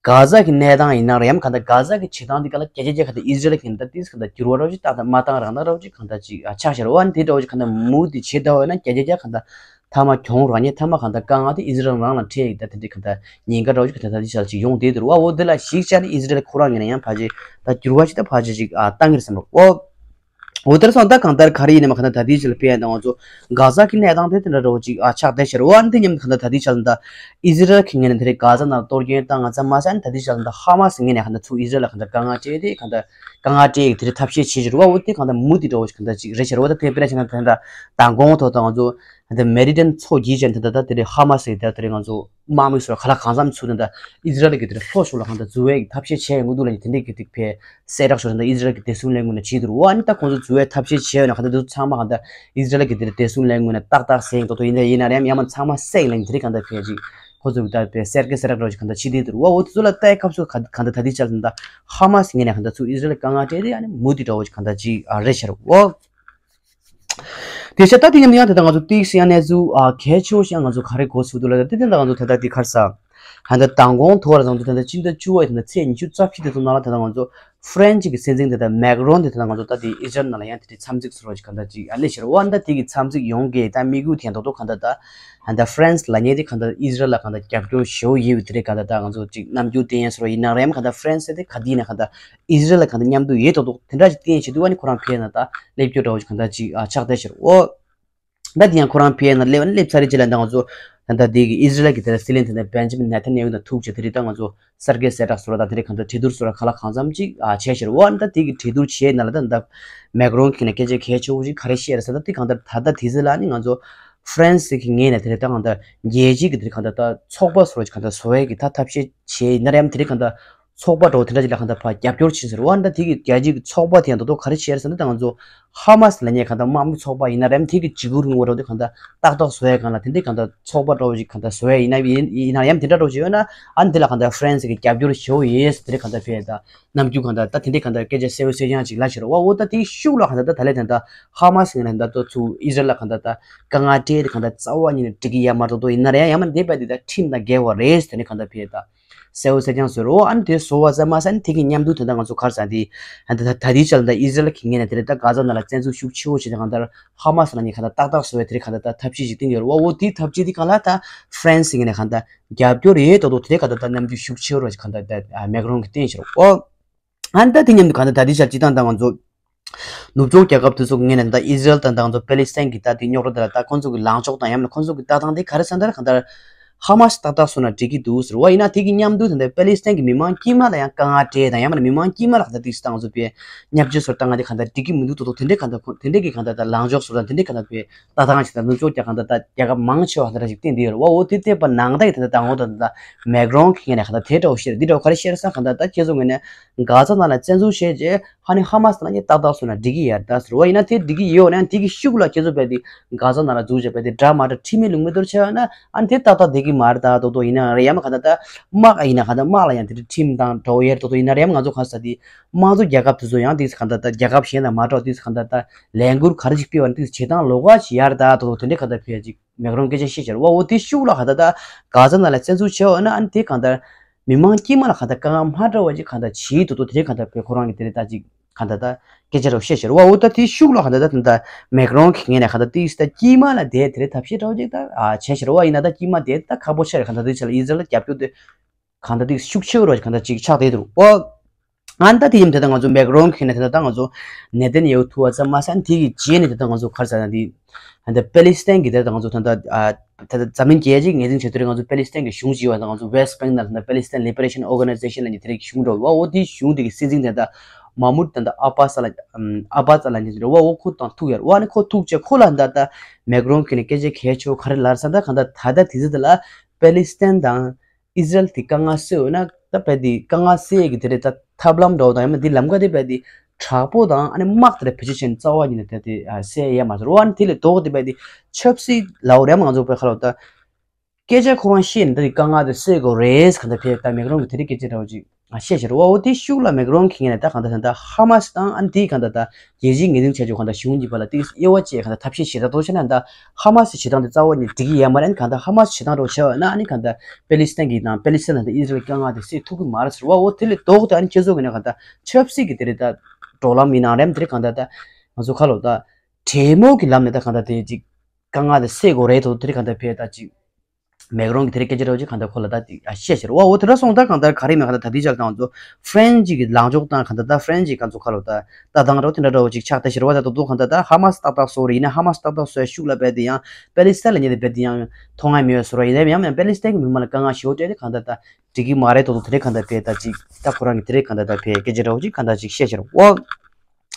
གྷ་ཛ་གི་གནས་སྟངས་ཡིན་ན་རེད་ཡམ་གང་ལྟར་གྷ་ཛ་གི་བྱེད་སྟངས་འདི་ག་ལ་བརྒྱ་ཆ་བརྒྱ་གང་ལྟར་ཨི་ཟི་རལ་གྱིས་ད་ཏིས་གང་ལྟར་འགྱུར་བ་འདྲ་བོ་ཅིག་བཏང་དང་མ་བཏང་རང་སྟངས་འདྲ་བོ་ཅིག་གང་ལྟར་ཅིག་ཨ་ཆགས་ཤར་བ། ཨ་ནི་དེ་འདྲ་བོ་ཅིག་གང་ལྟར་མུ་མཐུད་བྱེད་ད་བས་ན་བརྒྱ་ཆ་བརྒྱ་གང་ལྟར་མཐའ་མ་གྱོང་རག་ཉེན་མཐའ་མ་གང་ལྟར་དཀའ་ངལ་དེ་ཨི་ཟི་རལ་རང་ལ་འཕྲད་ཡིན། ད་དེ་འདྲ་གང་ལྟར་ཉེན་ཁ་འདྲ་བོ་ཅིག་གང་ལྟར་ད་ཅིག་ཤར་ཅིག་ཡོང་བསྡད་འདུག་རེད་བ། འོ་དེ་ལ་གཞིགས་བྱས་ནས་ཨི་ཟི་རལ་ཁོ་རང་ངོས་ནས་ཡང་ཕལ་ཆེར་ད་འགྱུར་བ་ཞིག་ད་ཕལ་ཆེར་ཅིག་ཨ་བཏང་གི་རེད་བསམ་རོགས། འོ། འོ་དེར་སོང་ད་གང་ལྟར་ག་རེ་ཡིན་ནའི་མ་གང་ལྟར་ད་ལྟའི་ཆར་ལ་ཕེ་ཡ་དང་ང་ཚོ་གྷ་ཛ་གི་གནས་སྟངས་དེ་དེ་འདྲ་འདྲ་བོ་ཅིག་ཨ་ཆགས་བསྡད་ཤར་བ། ཨ་ནི་དེ་མཉམ་དུ་གང་ལྟར་ད་ལྟའི་ཆར་ལ་ད་ཨི་ཟི་རལ་གྱི་ངོས་ནས་དེ་རིང་གྷ་ཛ་ནང་གཏོར་སྐྱོན་བཏང་ང་ཙམ་མ་ཟད། ཨ་ནི་ད་ལྟའི་ཆར་ལ་ད་ཧ་མ་སི་ངོས་ནས་གང་ལྟར་ཚུར་ཨི་ཟི་རལ་ལ་གང་ལྟར་དཀའ་ངལ་སྤྲད་དེ་གང་ལྟར་དཀའ་ངལ་སྤྲད་ཡི་དེ་རིང་ཐབས་ཤེས་བྱེད་ཀྱི་རེད་བ། འོ་དེ་གང་ལྟར་མུ་མཐུད་འདྲ་བོ་ཞིག་གང་ལྟར་ཅིག་རེད་ཤར་བ། ད་དེ་དཔེར་ན་ཆ་ན་ད་ལྟ་མདང་དགོང་ཐོག་ད་ང་ཚོ་ད་མེ་རི་ཌན་མཚོ་བརྒྱུད་བྱས་ད་ད་ད་དེ་རིང་ཧ་མ་སི་ད་དེ་རིང་ང་ཚོ་དམག་མི་ཚོ་ལ་ག་ལ་གང་འཚམ་ཚུར་ད་ད་ཨི་ཟི་རལ་གྱི་དེ་རིང་ལྷོ་ཕྱོགས་ལ་གང་ལྟར་འཛུལ་བའི་ཐབས་ཤེས་བྱས་ཡོང་གི་འདུག་ལབ་ནས་དེ་འདྲའི་གི་ཐིག་ཕེ་གསལ་བསྒྲགས་ཤོར་ད་ཨི་ཟི་རལ་གྱི་བདེ་སྲུང་ལས་ཁུངས་ནས་བྱས་འདུག་རེད་བ། ཨ་ནི་ད་ཁོང་ཚོ་འཛུལ་བའི་ཐབས་ཤེས་བྱས་ཡོད་ན་གང་ལྟར་འདི་ཚོ་ཚང་མ་གང་ལྟར་ཨི་ཟི་རལ་གྱི་དེ་རིང་བདེ་སྲུང་ལས་ཁུངས་ནས་ཏག་ཏག་གསལ་ཡོང་ཏོག་ཏོ་ཡིན་ད་ཡིན་ན་རེད་ཡང་མིན་ཚང་མ་གསལ་ཡིན་ལབ་ནས་དེ་རིང་གང་ལྟར་ཕེ་ཅིག་ཁོ་ཚོ་གི་ད་ཕེ་གསལ་གི་གསལ་རག་འདྲ་བོ་ཅིག་གང་ལྟར་བྱེད་བསྡད་འདུག་རེད་བ། འོ་དེ་ཚོ་ལ་ལྟ་ཡི་སྐབས་སུ་གང་ལྟར་ད་ལྟའི་ཆར་ད་ཧ་མ་སི་ངོས་ནས་གང་ལྟར་ཚུར་ཨི་ཟི་རལ་དཀའ་ངལ་སྤྲད་དེ་ཨ་ནི་མུ་མཐུད་འདྲ་བོ་ཅིག་གང་ལྟར་ཅིག་རེད་ཤར་བ། དེ་བྱས་ད་དེ་མཉམ་དུ་ཡང་ད་ལྟ་ང་ཚོ་ཏིག་སི་ཡང་གནས་ཚུལ་ཨ་གལ་ཆེ་བོ་ཞིག་ཡང་ང་ཚོ་ག་རེ་གོ་ཚུགས་འདུག་ལབ་ད་དེ་དེ་ད་ང་ཚོ་ད་ལྟ་དེ་གར་ས་ད་ལྟ་མདང་དགོང་ཐོག་ལ་ང་ཚོ་ད་ལྟ་སྤྱི་ཟླ་བཅུ་པ་ཡི་ད་ལྟ་ཚེས་ཉི་ཤུ་རྩ་བཞི་དེ་ཚོ་ནང་ལ་ད་ལྟ་ང་ཚོ་ཧྥ་རན་སི་གི་སྲིད་འཛིན་དེ་ད་མེག་རོན་དེ་ད་ལྟ་ང་ཚོ་ད་དེ་ཨི་ཟི་རལ་ནང་ལ་ཡང་དེ་དེ་འཚམས་གཟིགས་ཟེར་བ་ཞིག་གང་ལྟར་ཅིག་ཨ་ལེ་ཤར་བ། ད་དེ་གི་འཚམས་གཟིགས་ཡོང་གི་ད་དམིགས་ཡུལ་དེ་ཡང་རྡོག་རྡོག་གང་ལྟར་ད་ད་ཧྥ་རན་སི་ལབ་མཁན་དེ་གང་ལྟར་ཨི་ཟི་རལ་ལ་གང་ལྟར་རྒྱབ་སྐྱོར་ཞེ་པོ་ཡོད་པའི་དེ་རེད། གང་ལྟར་ད་ང་ཚོ་ཅིག་རྣམ་འགྱུར་བསྟན་ཡ་ཟེར་བ་ཡིན་ན་རེད་ཡང་གང་ལྟར་ཧྥ་རན་སི་དེ་ག་དེ་ཡིན་ན་གང་ལྟར་ཨི་ཟི་རལ་ལ་གང་ལྟར་མཉམ་དུ་ཡོད་རྡོག་རྡོག་དེ་འདྲ་ཞིག་བསྟན་བྱེད་དུས་ཨ་ནི་ཁོ་རང་ཕེ་ན་ད་སླེབས་རྒྱུ་འདྲ་བོ་ཞིག་གང་ལྟར་ཅིག་ཨ་ཆགས་བསྡད་ཤར་བ། ད་དེ་ཡང་ཁོ་རང་ཕེ་ན་སླེབས་ཨ་ནི་སླེབས་ཚར་རེད་ཅེས་ལ་ད་ང་ཚོ་ད་ལྟ་དེ་གི་ཨི་ཟི་རལ་གྱི་དེ་ལ་སྲིད་བློན་དེ་ནས་བེན་ཇི་མིན་ནེ་ཐན་ཡ་ཧུ་དང་ཐུག་བྱས་དེ་རེད། ད་ང་ཚོ་གསར་འགོད་གསལ་བསྒྲགས་ཟེར་བ་དང་དེ་རིང་གང་ལྟར་གྲོས་བསྡུར་ཟེར་བ་ག་ལ་གང་འཚམ་ཅིག་ཨ་བྱས་ཤར་བ། ཨ་ནི་ད་དེ་གི་གྲོས་བསྡུར་བྱས་ན་ལ་ད་ད་མེག་རོན་གྱིས་ནས་སྐད་ཆ་གལ་ཆེ་བོ་ཞིག་ག་རེ་བཤད་རེད་ཟེར་ད་དེ་གང་ལྟར་ད་ལྟ་དེ་ཚོ་ལ་ནི་ང་ཚོ་ཧྥ་རན་སི་གི་ངོས་ནས་དེ་རེད། ད་གང་ལྟར་རྒྱལ་སྤྱི་གི་དེ་རིང་གང་ལྟར་ད་ཚོགས་པ་སོགས་ཀྱི་གང་ལྟར་བཟོ་ཡས་ཀྱི་ད་ཐབས་ཤེས་བྱས་ཡིན་ན་རེད་ཡང་དེ་རིང་གང་ལྟར་ཚོགས་པ་འདྲ་བོ་དེ་འདྲ་ཅིག་ལ་གང་ལྟར་ཕར་རྒྱབ་སྐྱོར་བྱེད་ཟེར་བ། ད་དེ་གི་རྒྱལ་སྤྱི་གི་ཚོགས་པ་དེ་ཡང་རྡོག་རྡོག་ག་རེ་བཤད་རེད་ཟེར་ན་ད་ང་ཚོ་ཧ་མ་སི་ལབ་མཁན་གང་ལྟར་དམག་མི་ཚོགས་པ་ཡིན་ན་རེད་ཡང་དེ་གི་འཇིགས་སྐུལ་རིང་པོ་འདྲ་བོ་དེ་གང་ལྟར་ཏག་ཏག་བཟོ་ཡས་སྒང་ལ་དེ་འདྲའི་གང་ལྟར་ཚོགས་པ་འདྲ་བོ་ཞིག་གང་ལྟར་བཟོ་ཡས་ཡིན་ན་ཡིན་ཡིན་ན་ཡང་དེ་འདྲ་འདྲ་བོ་ཞིག་ཡོད་ན་ཨ་ནི་དེ་ལ་གང་ལྟར་ཧྥ་རན་སི་གི་རྒྱབ་སྐྱོར་ཞེ་པོ་ཡོད་ཟེར་དེ་རིང་གང་ལྟར་ཕེ་ད་ནམ་རྒྱུན་གང་ལྟར་ད་དེ་འདྲའི་གང་ལྟར་སྐད་ཆ་གསལ་པོ་གསལ་རྐྱང་ཅིག་ལབ་ཤར་བ། འོ་ད་དེའི་ཤུགས་ལ་གང་ལྟར་ད་ད་ལས་དེ་ད་ཧ་མ་སི་ངོས་ནས་ད་ད་ཚུར་ཨི་ཟི་རལ་ལ་གང་ལྟར་ད་དཀའ་ངལ་སྤྲད་དེ་གང་ལྟར་རྩ་བ་ཉིད་ནས་འགྲིག་གི་ཡོད་མ་རེད་རྡོག་རྡོག་ཡིན་ན་རེད་ཡང་ཡང་མ་འདས་པ་དེ་ད་ཁྲིམས་དང་འགལ་བ་རེད་ཟེར་དེ་རིང་གང་ལྟར་ཕེ་ད། གསལ་པོ་གསལ་རྐྱང་བཟོས་རོགས། ཨ་ནི་དེ་བཟོ་བ་ཙམ་མ་ཟད་ཨ་ནི་དེ་གི་མཉམ་དུ་དེ་འདྲ་ང་ཚོ་ག་རེ་ཟེར་དེ་ད་ད་ད་ལྟའི་ཆར་ད་ཨི་ཟི་རལ་གྱི་ངོས་ནས་དེ་རེད། ད་གྷ་ཛ་ནང་ལ་བཙན་འཛུལ་ཤུགས་ཆེ་བོ་བྱས་ཏེ་གང་ལྟར་ཧ་མ་སི་ལབ་མཁན་གང་ལྟར་ཏག་ཏག་བཟོ་བའི་དེ་རེད་གང་ལྟར་ད་ཐབས་ཤེས་ཤིག་བཏིང་ཡོད་རེད་བ། འོ་དེའི་ཐབས་ཤེས་དེ་གང་ལ་ད་ཧྥ་རན་སི་ངོས་ནས་གང་ལྟར་རྒྱབ་སྐྱོར་ཡོད་རྡོག་རྡོག་དེ་རེད། གང་ལྟར་ད་རྣམ་འགྱུར་ཤུགས་ཆེ་བོ་རེད་གང་ལྟར་ད་མེག་རོན་གྱིས་བསྟན་ཤག་འོ། ཨ་ནི་ད་དེ་མཉམ་དུ་གང་ལྟར་ད་ལྟའི་ཆར་སྤྱིར་བཏང་ད་ང་ཚོ་ནུབ་ཕྱོགས་རྒྱལ་ཁབ་དེ་ཚོ་གི་ངོས་ནས་ད་ཨི་ཟི་རལ་དང་ད་ང་ཚོ་པེ་ལི་སི་ཐན་གྱི་ད་དེ་རྙོག་དྲ་དེ་ལ་ད་ཁོང་ཚོ་གི་ལངས་ཕྱོགས་དང་ཡང་ན་ཁོང་ཚོ་གི་ལྟ་སྟངས་དེ་ག་རེ་ཟེར་ན་ད་གང་ལྟར་ཧ་མ་སི་ཏག་ཏག་བཟོས་ན་འགྲིག་གི་འདུག་ཟེར་བ་ཡིན་ན་དེ་གི་མཉམ་དུ་ད་ལྟ་པེ་ལི་སི་ཐན་གྱི་མི་མང་དཀྱུས་མ་ལ་ཡང་དཀའ་ངལ་སྤྲད་དང་ཡང་མིན་ན་མི་མང་དཀྱུས་མ་ལ་གང་ལྟར་ཏིག་ཙམ་ད་ང་ཚོ་པའི་བརྙས་བཅོས་སོགས་བཏང་ང་དེ་གང་ལྟར་འགྲིག་གི་མི་འདུག་ཏོག་ཏོག་དེ་འདྲའི་གང་ལྟར་དེ་འདྲའི་གི་གང་ལྟར་ད་ལངས་ཕྱོགས་སོགས་ད་དེ་འདྲའི་གང་ལྟར་པའི་ལྟ་སྟངས་ཅིག་ད་ནུབ་ཕྱོགས་རྒྱལ་ཁབ་ད་ལྟ་རྒྱལ་ཁབ་མང་ཆེ་བ་གང་ལྟར་ཞིག་བསྟན་བསྡད་ཡོད་རེད་བ། འོ་དེ་བལྟས་པ་ནང་ལྟར་གྱི་ད་ལྟ་ད་ང་འོ་ད་ད་མེག་རོན་གྱི་ངོས་ནས་གང་ལྟར་དེ་འདྲ་བོ་བཤད་རེད། འདི་འདྲ་བོ་ག་རེ་བཤད་རེད་ཟེར་ན་གང་ལྟར་ད་ཁྱེད་ཚོ་ངོས་ནས་གྷ་ཛ་ནང་ལ་བཙན་འཛུལ་བྱས་རྗེས་ཧ་ནི་ཧ་མ་སི་ལབ་མཁན་ཏག་ཏག་བཟོས་ན་འགྲིག་གི་ཡོད་རེད་ད་ཟེར་བ་ཡིན་ན་དེ་འགྲིག་གི་ཡོད་ན་དེ་གི་ཤུགས་ལ་ཁྱེད་ཚོ་བས་དེ་གྷ་ཛ་ནང་ལ་འཛུལ་བྱས་བས་དེ་དགྲ་མ་དགྲ་ཁྲིམས་མེད་ལུགས་མེད་དོར་བྱས་ཡོད་ན་ཨ་ནི་དེ་ཏག་ཏག་བསྡད་ཀྱི་མ་རེད་ད་རྡོག་རྡོག་ཡིན་ན་རེད་ཡང་མ་གང་ལྟར་ད་དམག་ཡིན་ན་གང་ལྟར་དམག་ལ་ཡང་དེ་འདྲ་ཁྲིམས་དང་འདྲ་བོ་ཡོད་རེད་རྡོག་རྡོག་ཡིན་ན་རེད་ཡང་མ་ང་ཚོ་ག་རེ་ཟེར་དེ་དམངས་གཙོ་རྒྱལ་ཁབ་དེ་ཚོ་ཡང་དེ་གང་ལྟར་ད་རྒྱལ་ཁབ་གཞན་དང་མ་འདྲ་བ་དེ་གང་ལྟར་ད་ལས་འགུལ་ག་རེ་ཞིག་སྤེལ་བ་ནི་དེ་བྱེད་སྟངས་ལོགས་ཀ་ཞིག་ཡོད་རེད་ད་རྡོག་རྡོག་དེ་འདྲའི་གང་ལྟར་ཕལ་ཆེར་མེག་རོན་སྐད་ཆ་བཤད་བྱས་རེད་བ། འོ་དེ་ཤུགས་ལ་གང་ལྟར་ད་གྷ་ཛ་ནང་ལ་བཙན་འཛུལ་བྱས་ཡོད་ན་ཨ་ནི་དེ་གང་ལྟར་ མི་མང་དཀྱིལ་མ་ལ་གང་ལྟར་དཀའ་ངལ་མ་འདྲ་བ་ཅིག་གང་ལྟར་བྱེད་འདུག་འདུག་དེ་རིང་གང་ལྟར་བོད་ཁོ་རང་གི་དེ་རིང་ད་ཅིག་གང་ལྟར་ད་སྐད་ཆ་རོ་བཤད་ཤེར་བ་འོ་ད་དེའི་ཤུགས་ལ་གང་ལྟར་ད་ད་ལྟ་མེག་རོན་གྱི་ངོས་ནས་གང་ལྟར་ཏིས་ད་དཀྱིལ་མ་ལ་དེ་དེ་རིང་ཐབས་ཤེས་འདྲ་བ་ཅིག་ད་བྱས་ཤེར་བ་ཡིན་ན་ད་དཀྱིལ་མ་དེ་ད་ཁག་པོ་ཆགས་རེད། གང་ལྟར་དེ་ཆ་ལ་ཨི་ཟི་རལ་རྒྱབ་སྐྱོར་དེ་གང་ལྟར་ཏིས་ཤུགས་ཆེ་རོ་གང་ལྟར་ཅིག་ཆགས་བསྡད་འདུག་འོ། ཨ་ནི་ད་དེ་ཡིན་དེ་ད་ང་ཚོ་མེག་རོན་གྱི་ནས་དེ་ད་ང་ཚོ་ནེ་ཐན་ཡ་ཧུ་ཐུག་པ་ཙམ་མ་ཟད་དེ་གི་རྗེས་ནས་དེ་ད་ང་ཚོ་ག་རེ་ཟེར་ན་དེ་ད་པེ་ལི་སི་ཐན་གྱི་དེ་ད་ང་ཚོ་ད་ད་ད་འཛམ་གླིང་རྒྱལ་སྤྱིའི་ངོས་འཛིན་བྱེད་དུས་ང་ཚོ་པེ་ལི་སི་ཐན་གྱི་གཞུང་ཅིག་ཡོད་ད་ང་ཚོ་West Bank ནང་ད་Palestine Liberation Organization ལ་ནི་དེ་རིགས་གཞུང་འགྲོ་བ་འོ་དེ་གཞུང་དེ་གི་སྲིད་འཛིན་དེ་ད་མ་མུད་ད་ད་ཨ་པ་ས་ལ་ཨ་པ་ས་ལ་ནི་རེད་བ་འོ་ཁོ་དང་ཐུག་ཡོད་བ་ནི་ཁོ་ཐུག་ཅེ་ཁོ་ལ་ད་ད་མེག་རོན་གྱི་ནས་སྐད་ཆ་གལ་ཆེ་བོ་ག་རེ་ལབ་ས་ད་གང་ད་ད་ད་དེ་ཚོ་དེ་ལ་པེ་ལི་སི་ཐན་དང་ཨི་ཟི་རལ་དེ་དཀའ་ངལ་སེལ་འོས་ན་ད་བས་དེ་དཀའ་ངལ་སེལ་གི་དེ་རེད་ད་ཐབས་ལམ་འདྲ་བོ་དང་ཡང་མ་དེ་ལམ་ཁ་དེ་བས་དེ་དྲག་པོ་དང་ཨ་ནི་དམག་དེ་རེད་བེད་སྤྱོད་བྱས་ནས་རྩ་བ་ཉིད་ནས་དེ་དེ་སེལ་ཡ་མ་ཟེར་བ་ཨ་ནི་དེ་ལས་ལྡོག་དེ་བས་དེ་ཆབ་སྲིད་ལའོ་རེད་མ་ང་ཚོ་བས་ཁ་ལོ་ད་སྐད་ཆ་ཁོ་རང་བཤད་ནས་ད་དེ་དཀའ་ངལ་དེ་སེལ་དགོས་རེད་གང་ད་བས་ད་མེག་རོན་གི་དེ་རིགས་སྐད་ཆ་འདྲ་བོ་ཅིག་ཨ་བཤད་ཤེར་བ་འོ་དེ་ཤུགས་ལ་མེག་རོན་གྱི་ངོས་ནས་ད་གང་ལྟར་ད་ཧ་མ་སི་དང་ཨ་ནི་དེའི་གང་ལྟར་ད་རྒྱལ་སྤྱིའི་ངོས་འཛིན་བྱ་རྒྱུ་གང་ལྟར་གཞུང་གཉིས་བར་ལ་ཏིག་དབྱེ་བ་བཅས་གང་ལྟར་ཐབས་ཤེས་བྱེད་ད་དོ་ཤེ་ན་ད་ཧ་མ་སི་བྱེད་སྟངས་དེ་རྩ་བ་ནས་འགྲིག་གི་ཡོད་མ་རེད། གང་ལྟར་ཧ་མ་སི་བྱེད་སྟངས་རོགས་བྱས་པ་ན་ཨ་ནི་གང་ལྟར་པེ་ལི་སི་ཐན་གྱི་དང་པེ་ལི་སི་ཐན་དང་ཨི་ཟི་རལ་དཀའ་ངལ་དེ་སེལ་ཐུབ་ཀྱི་མ་རེད་ཟེར་བ་འོ་དེ་ལས་ལྡོག་སྟེ་ཨ་ནི་ཁྱེད་ཚོ་གི་ནས་གང་ལྟར་ཆབ་སྲིད་ཀྱི་དེ་རེད་ད་འགྲོ་ལམ་ཡིན་ནའང་རེད་དེ་རེད་གང་ལྟར་ད་ང་ཚོ་ཁ་ལོ་ད་གྲོས་མོལ་གྱི་ལམ་ནས་ད་གང་ལྟར་དེ་ཅིག་དཀའ་ངལ་དེ་སེལ་དགོས་རེད་དོ་དེ་རེད་གང་ལྟར་བས་ད་ཅིག་མེག་རོན་གྱི་དེ་རིང་སྐད་ཆ་འདྲ་བོ་ཅིག་གང་ལྟར་ཁོ་ལ་ད་ཅིག་ཨ་བཤད་ཤེར་བ་འོ་དེ་འདྲ་སོང་ད་གང་ལྟར་ག་རེ་མེད་གང་ལྟར་ད་ལྟའི་ཆར་དང་ཚོ་ཧྥ་རན་སི་གི་ལངས་ཕྱོགས་དང་གང་ལྟར་ད་ཧྥ་རན་སི་གང་ཚོ་ཁ་ལོ་ད་ལྟ་སྟངས་འདྲ་བོ་དེ་འདྲ་འདྲ་བོ་ཅིག་ཆགས་བསྡད་ཤེར་བ་ད་ད་དུང་གང་ལྟར་ད་ཧ་མ་སི་ཏག་ཏག་བཟོ་རེད་ཡིན་ན་ཧ་མ་སི་ཏག་ཏག་བཟོ་ཡ་ཤུགས་ལ་བས་དེ་ཡང་པེ་ལི་སི་ཐན་ལ་ཉེ་དེ་བས་དེ་ཡང་མཐོང་ང་མེད་བཟོ་ར་ཡིན་ན་ཡང་ཡང་པེ་ལི་སི་ཐན་གི་མི་མང་ལ་དཀའ་ངལ་ཞེ་པོ་སྤྲད་དེ་གང་ལྟར་ད་འགྲིག་གི་མ་རེད་དོ་དོ་དེ་རིང་གང་ལྟར་བས་ད་ཅིག་ད་ཁོ་རང་གི་དེ་རིང་གང་ལྟར་ད་བས་སྐད་ཆ་འདྲ་བོ་ཅིག་གང་ལྟར་ཅིག་བཤད་ཤེར་བ།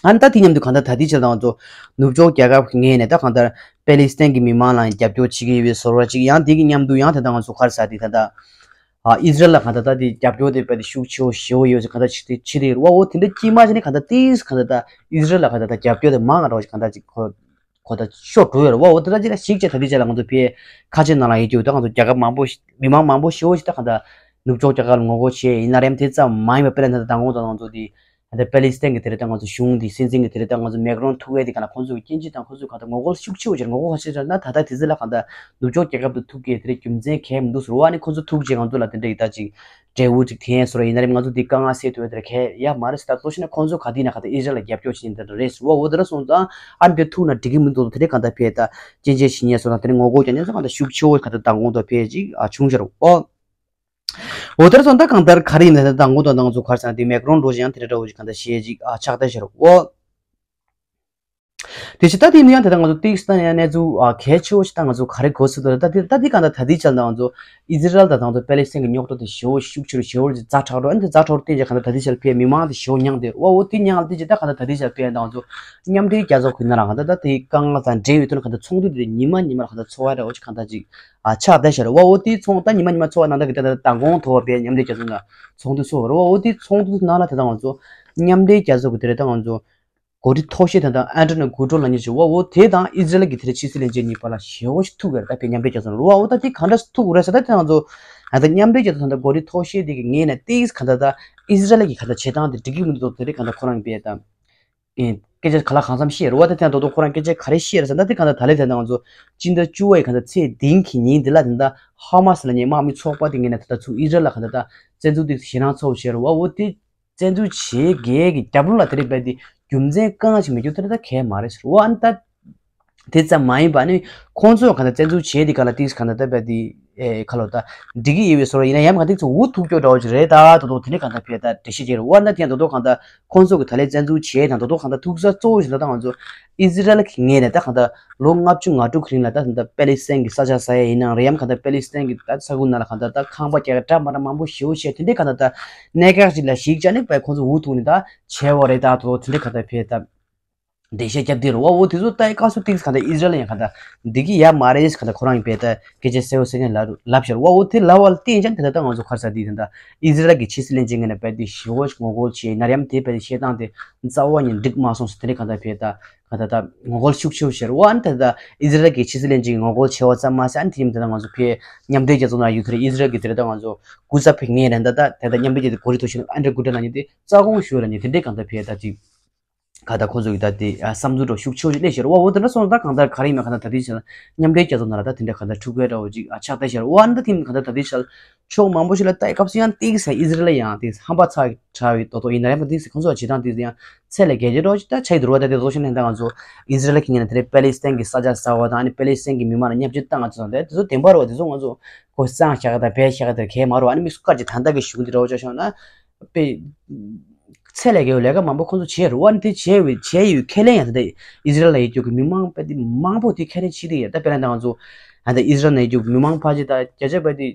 ཨ་ནི་ད་དེ་མཉམ་དུ་གང་ལྟར་ད་ལྟའི་ཆར་དང་ང་ཚོ་ནུབ་ཕྱོགས་རྒྱལ་ཁབ་ཀྱི་ངོས་ནས་ད་གང་ལྟར་པེ་ལི་སི་ཐན་གྱི་མི་མང་ལ་རྒྱབ་སྐྱོར་བྱེད་ཀྱི་ཡོད་པའི་བཟོ་འདྲ་ཅིག་ཡང་དེ་གི་མཉམ་དུ་ཡང་དེ་ད་ང་ཚོ་ག་རེ་ཟེར་དེ་ད་ལྟ་ཨ་ཨི་ཟི་རལ་ལ་གང་ལྟར་ད་དེ་རྒྱབ་སྐྱོར་དེ་དཔེ་དེ་ཤུགས་ཆེ་བོ་ཞེ་བོ་ཡོད་ཅིག་གང་ལྟར་ཅིག་དེ་བྱེད་དེ་ཡོད་རེད་བ། འོ་དེ་འདྲ་དཀྱིལ་མ་ཅིག་ནས་གང་ལྟར་ཏིས་གང་ལྟར་ད་ཨི་ཟི་རལ་ལ་གང་ལྟར་ད་རྒྱབ་སྐྱོར་དེ་མང་ང་འདྲ་བ་ཅིག་གང་ལྟར་ཅིག་ཁོ་ཁོ་ད་ཤོར་འགྲོ་ཡོད་རེད་བ། འོ་དེ་ད་ཅིག་ལ་ཞིག་བྱས་ད་ལྟའི་ཆར་ང་ཚོ་ཕའི་ཁ་ཆེ་ནང་ལ་ཡོད་རྒྱུ་ད་ང་ཚོ་རྒྱལ་ཁབ་མང་པོ་མི་མང་མང་པོ་ཞེ་བོ་ཞིག་ད་གང་ལྟར་ནུབ་ཕྱོགས་རྒྱལ་ཁབ་ལ་ངོ་རྒོལ་བྱས་ཡིན་ན་རེམ་དེ་ཙམ་མ་ཡིན་པ་དཔེར་ན་ད་ལྟ་མདང་དགོང་དང་ང་ཚོ་དེ། ད་པེ་ལི་སི་ཐན་གྱི་དེ་རེད་ད་ང་ཚོ་གཞུང་འདི་སྲིད་འཛིན་གྱི་དེ་རེད་ད་ང་ཚོ་མེག་རོན་ཐུག་ཡས་དེ་ག་ལ་ཁོང་ཚོ་གི་སྐྱོན་བརྗོད་དང་ཁོང་ཚོས་གང་ལྟར་ངོ་རྒོལ་ཤུགས་ཆེ་བོ་བྱས་ངོ་རྒོལ་ཁ་ཤས་བྱས་ན་ད་ལྟ་དེ་ཚོ་ལ་གང་ལྟར་ནུབ་ཕྱོགས་རྒྱལ་ཁབ་ཏུ་ཐུག་གི་དེ་རེད་རྒྱུ་མཚན་གང་ཡང་མི་འདུག་ཟེར་བ་ནི་ཁོང་ཚོ་ཐུག་རྗེས་ང་ཚོ་ལ་དེ་འདྲ་ཡི་ད་ཅིག་འབྲས་བུ་ཅིག་འཐེན་ཡས་བཟོ་ར་ཡིན་ན་རེད་ང་ཚོ་འདི་དཀའ་ངལ་སེལ་ཐུབ་ཡས་དེ་ར་གལ་ཡ་མ་རེད་ཟེར་ད་གཙོ་ཆེ་ན་ཁོང་ཚོ་ག་དུས་ན་གང་ལྟར་ཨི་ཟི་རལ་ལ་རྒྱབ་སྐྱོར་བྱེད་ཉིན་དེ་འདྲ་རེད་ཟེར་བ་འོ་དེ་འདྲ་སོང་ཙང་ཨ་ནི་དེ་ཐུག་ན་འགྲིག་གི་མི་འདུག་དེ་རེད་གང་ལྟར་ཕེ་ད་སྐྱོན་བརྗོད་བྱེད་ཉེས་སོང་ན་དེ་རེད་ངོ་རྒོལ་རྒྱག་ཉེས་སོང་གང་ལྟར་ཤུགས་ཆེ་བོ་གང་ལྟར་མདང་དགོང་དང་ཕེ་ཅིག་ཨ་བྱུང་ཤར་འོ། འོ་དེར་སོང་ད་གང་ལྟར་ག་རེ་ཡིན་ན་ད་ངོ་དང་ང་ཚོ་གར་སང་དེ་མེག་རོན་འགྲོ་ཞིང་དེ་འདྲ་འདྲ་བོ་ཞིག་གང་ལྟར་ཞེ་ཅིག་ཨ་ཆགས་ད་ཤར་འོ། དེ་ཕྱི་ད་དེ་ཡིན་ཡང་དེ་ད་ང་ཚོ་ཏིག་སི་ད་ཡང་གནས་ཚུལ་ཨ་གལ་ཆེ་བོ་ཞིག་ད་ང་ཚོ་ག་རེ་གོ་སྲིད་དོ་རེད་ད་དེ་ད་དེ་གང་ལྟར་ད་དེ་ཆ་ལ་ང་ཚོ་ཨི་ཟི་རལ་དང་ད་ང་ཚོ་པེ་ལི་སི་ཐན་གྱི་རྙོག་དྲ་དེ་ཞེ་བོ་ཤུགས་ཆེ་རུ་ཞེ་བོ་ཅིག་ཛ་དྲག་འགྲོ་ཨ་ནི་དེ་ཛ་དྲག་རུ་བསྟན་ཅིག་གང་ལྟར་ད་དེ་ཆ་ལ་ཕེ་མི་མང་དེ་ཞེ་བོ་མྱངས་དེ་ཨོ་ཨོ་དེ་མྱངས་ལ་བསྟན་ཅིག་ད་གང་ལྟར་ད་དེ་ཆ་ལ་ཕེ་ད་ང་ཚོ་མཉམ་འབྲེལ་རྒྱལ་ཚོགས་ཁུལ་ན་རང་གང་ལྟར་ད་དེ་དཀའ་ངལ་དང་འབྲེལ་བའི་དོན་གང་ལྟར་ཚོགས་འདུ་དེ་ཉི་མ་ཉི་མ་ལ་གང་ལྟར་ཚོགས་ཡ་འདྲ་བོ་ཅིག་གང་ལྟར་ཅིག་ཨ་ཆགས་བསྡད་ཤར་བ་འོ་དེ་ཚོང་ད་ཉི་མ་ཉི་མ་ཚོགས་པ་ནང་ད་གི་ད་ད་མདང་དགོང་ཐོག་པའི་མཉམ་འབྲེལ་རྒྱལ་ཚོགས་ནང་ཚོགས་འདུ་ཚོགས་པ་རེད་བ། འོ་དེ་ཚོགས་འདུ་ནང་ལ་དེ་ད་ང་ཚོ་མཉམ་འབྲེལ་རྒྱལ་ཚོགས་ཀྱི་དེ་རེད་ད་ང་ཚོ་འགོ་ཁྲིད་མཐོ་ཤོས་དེ་དང་ཨན་ཏོ་ནི་གུ་ཏྲོ་ལབ་མཁན་ཞིག་འོ་འོ་དེ་དང་ཨི་ཟི་རལ་གྱི་དེ་རེད་ཕྱི་སྲིད་བློན་ཆེན་གཉིས་བར་ལ་ཞེ་བོ་ཞིག་ཐུག་ཡོད་རེད་ད་ཕེ་མཉམ་འབྲེལ་རྒྱལ་ཚོགས་ནང་རེད་བ། འོ་ད་དེ་གང་འདྲ་ཐུག་རེད་ཟེར་ད་དེ་ང་ཚོ་ཨ་ད་མཉམ་འབྲེལ་རྒྱལ་ཚོགས་ད་ད་འགོ་ཁྲིད་མཐོ་ཤོས་དེ་གི་ངོས་ནས་ཏིག་གང་ལྟར་ད་ཨི་ཟི་རལ་གྱི་གང་ལྟར་བྱེད་སྟངས་དེ་འགྲིག་གི་མི་འདུག་དེ་རེད་གང་ལྟར་ཁོ་རང་གི་བས་ད། ཨེ། སྐད་ཆ་ག་ལ་གང་འཚམ་བཤད་རེད་བ། ད་ཐེངས་ད་དུང་ཁོ་རང་སྐད་ཆ་ག་རེ་བཤད་རེད་ཟེར་ན་དེ་གང་ལྟར་ད་ལས་དེ་ད་ང་ཚོ་སྤྱི་ཟླ་བཅུ་པའི་གང་ལྟར་ཚེས་བདུན་གྱི་ཉིན་དེ་ལ་དེ་ད་ཧ་མ་སི་ལབ་མཁན་དམག་མི་ཚོགས་པ་དེ་ངོས་ནས་ད་ད་ཚུར་ཨི་ཟི་རལ་ལ་གང་ལྟར་ད་བཙན་འཛུལ་དེ་ཞེད་སྣང་ཚ་བོ་བྱས་རེད་བ། འོ་དེ་བཙན་འཛུལ་བྱེད་མཁན་གྱི་རྒྱབ་ལོགས་ལ་དེ་རིགས་པའི་དེ་རྒྱུ་མཚན་གང་ཞིག་མེད་རྒྱུ་དེ་ད་གལ་མ་རེད་ཟེར་བ། ཨ་ནི་ད། དེ་ཙམ་མ་ཡིན་པ་ནི་ཁོང་ཚོས་གང་ལྟར་བཙན་འཛུལ་བྱས་དེ་ག་ལ་ཏིས་གང་ལྟར་ད་བས་དེ་ཨེ་ཁ་ལོ་ད་འགྲིག་གི་ཡོད་པའི་བཟོ་འདྲ་ཡིན་ན་ཡང་ག་ཏིས་ཚོ་འུ་ཐུག་སྐྱོ་འདྲ་བོ་ཅིག་རེད་ད་དོ་དོ་དེ་ནས་གང་ལྟར་བས་ད་འགྲེལ་བཤད་བྱས་རེད་བ། ན་དེ་ཡང་དོ་དོ་གང་ལྟར་ཁོང་ཚོ་གི་ད་ལས་བཙན་འཛུལ་བྱས་དང་དོ་དོ་གང་ལྟར་ཐུག་ས་གཙོ་བོ་ཞིག་ད་ད་ང་ཚོ་ཨི་ཟི་རལ་གི་ངོས་ནས་ད་གང་ལྟར་ལོ་ལྔ་བཅུ་ང་དྲུག་གི་རིང་ལ་ད་ད་ལྟ་པེ་ལི་སི་ཐན་གི་ས་ཆ་ཟ་ཡ་ཡིན་ནའང་རེད་ཡང་གང་ལྟར་པེ་ལི་སི་ཐན་གི་ད་ས་ཁུལ་ནང་ལ་གང་ལྟར་ད་ཁང་པ་རྒྱག་ཡ་འདྲ་མ་འདྲ་མང་པོ་ཞེ་པོ་བྱས་དེ་འདྲས་གང་ལྟར་ད་གནད་འགག་ཅིག་ལ་གཞིགས་བྱས་ནས་བས་ཁོང་ཚོ་འུ་ཐུག་ནས་ད་བྱས་པ་རེད་ད་དོ་དོ་དེ་འདྲས་གང་ལྟར་བས་ད། འགྲེལ་བཤད་བརྒྱབ་དེ་རུ་བ་འོ་དེ་ཚོ་ལྟ་ཡི་སྐབས་སུ་ཏིག་གང་ལྟར་ཨི་ཟི་རལ་ཡང་གང་ལྟར་འདི་གི་ཡ་མ་རེད་གང་ལྟར་ཁོ་རང་ཡིན་པས་ད་སྐད་ཆ་གསལ་བོ་གསལ་རྐྱང་ལབ་ལབ་ཤར་བ་འོ་དེ་ལབ་བ་ལ་བརྟེན་ཀྱང་དེ་ལྟར་ད་ང་ཚོ་ཁར་ས་འདི་དེ་འདྲ་ཨི་ཟི་རལ་གྱི་ཕྱི་སྲིད་བློན་ཆེན་ངོས་ནས་བས་དེ་ཞི་བོ་ཞིག་ངོ་རྒོལ་བྱས་ན་རེམ་དེ་བས་དེ་བཤད་སྟངས་དེ་རྩ་བ་ཉིད་འགྲིག་མ་སོང་ཟེར་དེ་འདྲ་གང་ལྟར་བས་ད་གང་ལྟར་ད་ངོ་རྒོལ་ཤུགས་ཆེ་བོ་ཤར་བ་ཨ་ནི་ད་ལྟ་ཨི་ཟི་རལ་གྱི་ཕྱི་སྲིད་བློན་ཆེན་གྱི་ངོ་རྒོལ་བྱས་པ་ཙམ་མ་ཟད་ཨ་ནི་དེ་ཡིན་ད་ལྟ་ང་ཚོ་ཕའི་མཉམ་འབྲེལ་རྒྱལ་ཚོགས་ནང་ཡོད་དེ་རེད་ཨི་ཟི་རལ་གྱི་དེ་རེད་ད་ང་ཚོ་སྐུ་ཚབ་ཕེ་ངེས་རེད་ད་ད་དེ་ད་མཉམ་འབྲེལ་རྒྱལ་ཚོགས་གོ་སྒྲིག་ཐུག་ཤིང་ཨན་ཌྲི་གུ་ཏེ་ལ་ཉིན་དེ་རྩ་དགོངས་ཞུ་བ་ལ་ཉིན་དེ་འདྲའི་གང་ལྟར་བས་ད་ཅིག་ག་ད་ཁོ་ཚོ་གི་ད་དེ་ཨ་བསམ་ཚུལ་འདྲ་ཤུགས་ཆེ་བོ་ཞིག་སླེབས་ཤག་ར། འོ་འོ་དེ་འདྲ་སོང་ཙང་ད་གང་ལྟར་ག་རེ་ཡིན་མིན་གང་ལྟར་ད་དེ་བྱས་ན་མཉམ་འབྲེལ་རྒྱལ་ཚོགས་ནང་ལ་ད་དེ་འདྲ་གང་ལྟར་ཕྲུ་གུའི་འདྲ་བོ་ཅིག་ཨ་ཆགས་བསྡད་ཤག་ར། འོ་ཨ་ནི་ད་དེ་གང་ལྟར་ད་དེ་བྱས་ན་ཕྱོགས་མང་པོ་ཞིག་ལ་ད་སྐབས་སུ་ཡང་ཏིག་ཙམ་ཨི་ཟི་རལ་ལ་ཡང་ཏིག་ཙམ་ཧམ་པ་ཚ་དྲགས་པའི་ཏོག་ཏོག་ཡིན་ན་རེད་མ། ཏིག་ཙམ་ཁོང་ཚོ་བྱེད་སྟངས་ཏིག་ཙམ་ཡང་ཚད་ལས་བརྒལ་རྒྱུ་འདྲ་བོ་ཅིག་ད་ཆགས་ཀྱི་འདུག་ར། ད་དེ་ཚོ་ཤེས་ན་ད་ང་ཚོ་ཨི་ཟི་རལ་གྱི་ངོས་ནས་དེ་རིང་པེ་ལི་སི་ཐན་གྱི་ས་ཆ་གསར་པ་དང་ཨ་ནི་པེ་ལི་སི་ཐན་གྱི་མི་མང་ལ་བརྙས་བཅོས་བཏང་ང་ཚོ་དང་དེ་ཚོ་བདེན་པ་རེད་བ། དེ་ཚོ་ང་ཚོ་ཁོ་གསང་བཞག་གི་དང་སྦས་བཞག་གི་དེ་གས་མ་རེད་བ། ཨ་ནི་དམིགས་སུ་བཀར་གྱི་ད་ལྟ་གི་གཞུང་འདི་འདྲ་བོ་ཅིག་བྱུང་ན་དཔེ་ཚད་ལས་བརྒལ་བའི་ལས་ཀ་མང་པོ་ཁོང་ཚོ་བྱས་རེད་བ། ཨ་ནི་དེ་བྱས་བའི་བྱས་ཡོད་ཁས་ལེན་ཡང་ད་ལྟ་ཨི་ཟི་རལ་ལ་ཡོད་རྒྱུ་གི་མི་མང་དཔེ་དེ་མང་པོ་དེ་ཁས་ལེན་བྱེད་དེ་ཡོད། ད་དཔེར་ན་ད་ང་ཚོ་ད་ལྟ་ཨི་ཟི་རལ་ནང་ཡོད་རྒྱུ་གི་མི་མང་ཕལ་ཆེར་ད་བརྒྱ་ཆ་དཔེ་དེ་